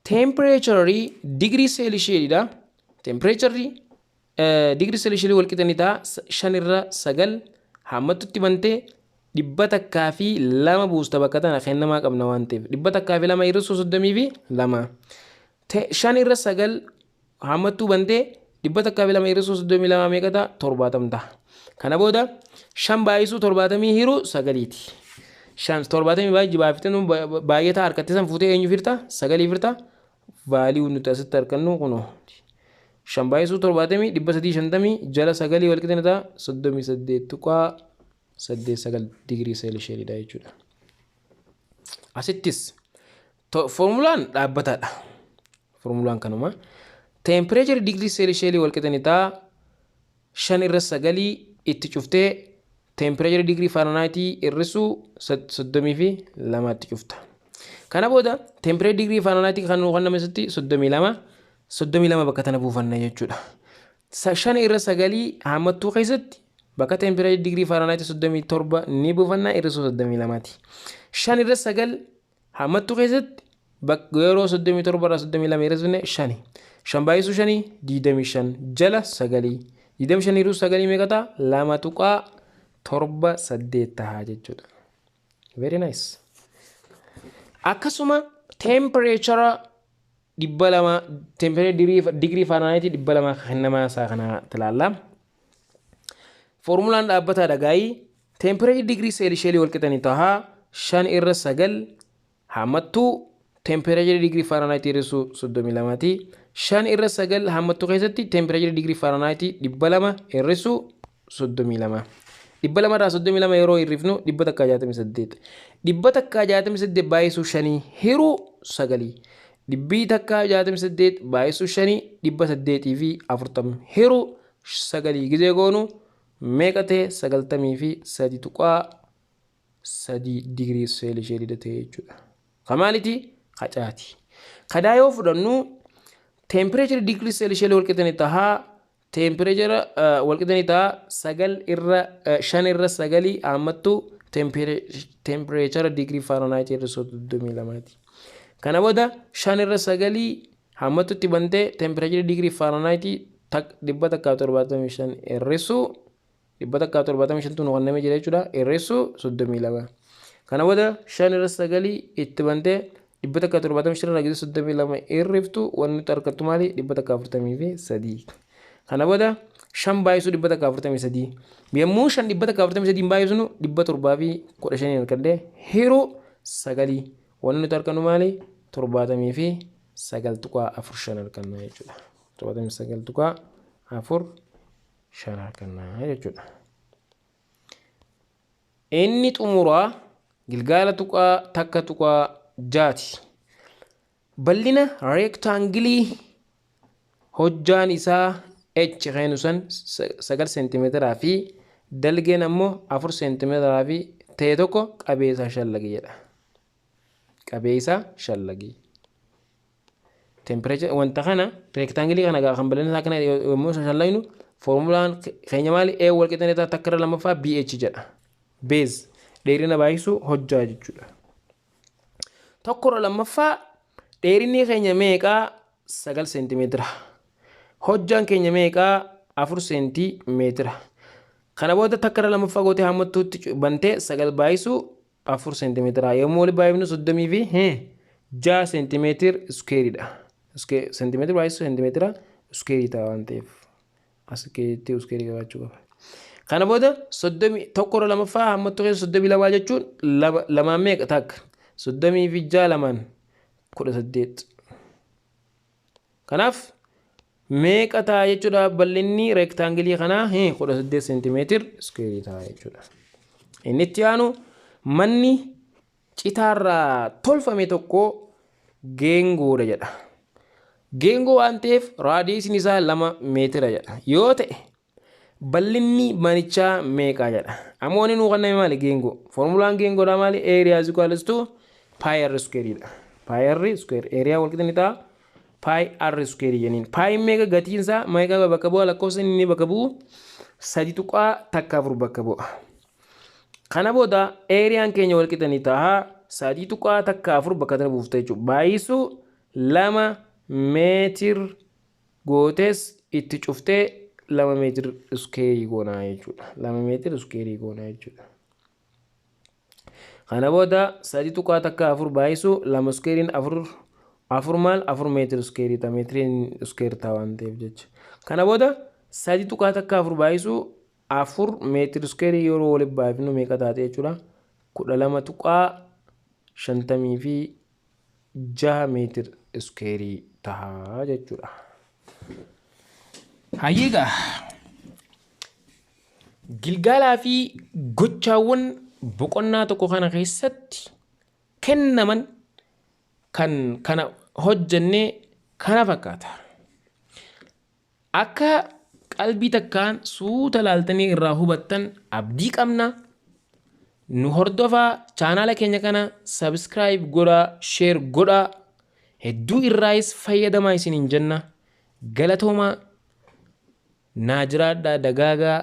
Tempereecharri digirii seelisheelidha. Tempereecharri digirii seelisheelii wal qixa ni ta'a 5 irra 9 hammattutti bantee 102 buusta bakka tana kennamaa qabna waan ta'eef 102 hir'isuu 32. 5 irra 9 haammattuu bantee 102 hir'isuu 32 meeqa ta'a? 70 ta'a. Kana booda 5 baay'isuu 70 hiruu 9ti. 5 70 baay'ee baay'iftee baay'ataa harkatti san fuutee eenyu firta? 9 firta. Vaaliyuu nuti asitti argannu kunoo. 5 baay'isuu 70 350 jala 9 wal qixa ta'a 38.89 digirii seelisheelidha jechuudha. Asittis foormulaan dhaabbataadha. Foormulaan kanuma. Teempireechari digirii seelisheelii wal qixa ni ta'a 5 irra 9 itti cuftee teempireechari digirii Fahrenheitii hir'isuu 32 itti cufta. Kana booda teempireechari digirii Fahrenheitii kan nuu kenname asitti 32 32 bakka tana buufanna jechuudha. 5 irra 9 haammattuu keessatti bakka teempireechari digirii Fahrenheitii 37 ni buufanna hir'isuu 32ti. 5 irra 9 haammattuu keessatti bakka yeroo 37 irraa 32 hir'isne 5. 5 baay'isuu 5 25 jala 9. 25 hir'isuu 9 meeqa ta'a? 2.78 ta'a jechuudha. Very nice. Akkasuma teempireechara 200 teempireechara digirii Fahrenheit 200 kennamaa isaa kana ilaalla. Foormulaan dhaabbataadha gaayii. Teempireechara digirii seelisheelii wal qixanii ta'a 5 irra 9 haammattuu teempireechara digirii Fahrenheit hir'isuu 32ti. 5 irra 9 haammattuu keessatti teempireechara digirii Fahrenheit 200 hir'isuu 32. 200 irraa 32 yeroo hir'ifnu 168. 168 baay'isuu 5 hiruu 9. 168 baay'isuu 5 840 hiruu 9 gizee goonu meeqa ta'e? 93.3 digirii seelisheelii ta'e jechuudha. Kamaaliiti? Kacaati. Kadaa yoo fudhannu teempireechara digirii seelisheelii wal qixanii tahaa teempireechara wal qixanii ta'a 9 irra 5 irra 9 haammattuu teempireechara digirii Fahrenheit hir'isuu 32ti. Kana booda 5 irra 9 haammattutti bantee teempireechara digirii Fahrenheit 175 hir'isuu 175 tu nu kennamee jira jechuudha. Hir'isuu 32. Kana booda 5 irra 9 itti bantee 175 irraa giddu 32 hir'iftu wanni nuti argattu maali? 143. Kana booda 5 baay'isuu 143. Yommuu 5 143 baay'isnu 715 argadhee hiruu 9 wanni nuti argannu maali? 79.45 arganna jechuudha. 79.45 arganna jechuudha. Inni xumuraa gilgaala tuqaa takka tuqaa jaati. Bal'ina reektaangilii hojjaan isaa h kennu san 9 seentimeetiraa fi dalgeen ammoo 4 seentimeetiraa fi ta'e tokko qabeessaa shallagi jedha. Qabee isaa shallagi. Temperature wanta kana, rectangle kana gaa kan bal'ina isaa kana yommuu shallagnu, foormulaan keenya maali? A wal qixa ta'a takka irra lammaffaa BH jedha. Base, dheerina baay'isuu hojjaa jechuudha. Tokko irra lammaffaa dheerinni keenya meeqaa? 9 seentimeetira. Hojjaan keenya meeqaa? 4 seentimeetira. Kana booda takka irra lammaffaa gootee hammattuutti bantee 9 baay'isuu 4 seentimeetira. Yommuu walitti baay'ifnu 36 seentimeetir squareiidha. Seentimeetira baay'isuu seentimeetira square ta'a waan ta'eef, as keessatti square qabaachuu qaba. Kana booda 31 irra lammaffaa hammattuu keessa 32 jechuun lamaan meeqa? Takka, 36 lamaan 18. Kanaaf meeqa ta'a jechuudha? Bal'inni rectangle kanaa 18 seentimeetir square ta'a jechuudha. Inni itti aanu, manni citaarraa tolfame tokko geengoodha jedha. Geengoo waan ta'eef radiusiin isaa 2 meetira jedha. Yoo ta'e bal'inni manichaa meeqa jedha. Ammoo inni nuu kenname maali? Geengoo. Foormulaan geengoodhaa maali? Area is equals to pi r squareiidha. Pi r square, area wal qixa ni ta'a pi r square jennaan. Pi meeqa? Gatiin isaa meeqa bakka bu'a? Lakkoofsa inni bakka bu'u 3.14 bakka bu'a. Kana booda areaan keenya wal qixa ni ta'a 3.14 bakka tana buufta jechuudha. Baay'isuu 2 meetir gootes itti cuftee 2 meetir square goonaa jechuudha. 2 meetir square goonaa jechuudha. Kana booda 3.14 baay'isuu lama squareiin afur, afur maal, 4 meetir square ta'a, meetiriin square ta'a waan ta'eef jecha. Kana booda 3.14 baay'isuu 4 meetir square yeroo walitti baay'ifnu meeqa taate jechuudha? 12.56 meetir square ta'a jechuudha. Hayyeegaa, gilgaalaa fi gochaawwan boqonnaa tokko kana keessatti kennaman kan kana hojjannee kana fakkaata. Akka qalbii takkaan suuta laaltanii irraa hubattan abdii qabna. Nu hordofaa, chaanaala keenya kana subscribe godhaa, share godhaa, hedduu irraayis fayyadamaa isiniin jenna. Galatoomaa, naa jiraadhaa, dagaagaa,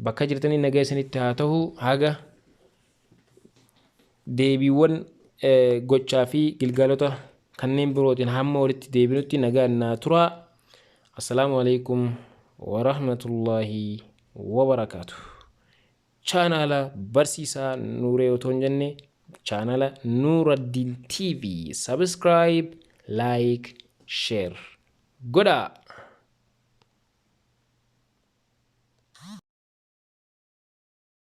bakka jirtanii nagaa isinitti haa ta'u. Haga deebiiwwan gochaa fi gilgaalota kanneen birootiin hamma walitti deebinutti nagaan naa turaa. Assalaamu alaikum warahmatullaahi wabarakaatu. Chaanaala barsiisaa Nuuree otoo hin jenne, chaanaala Nuuraddiin TV subscribe, like, share godhaa.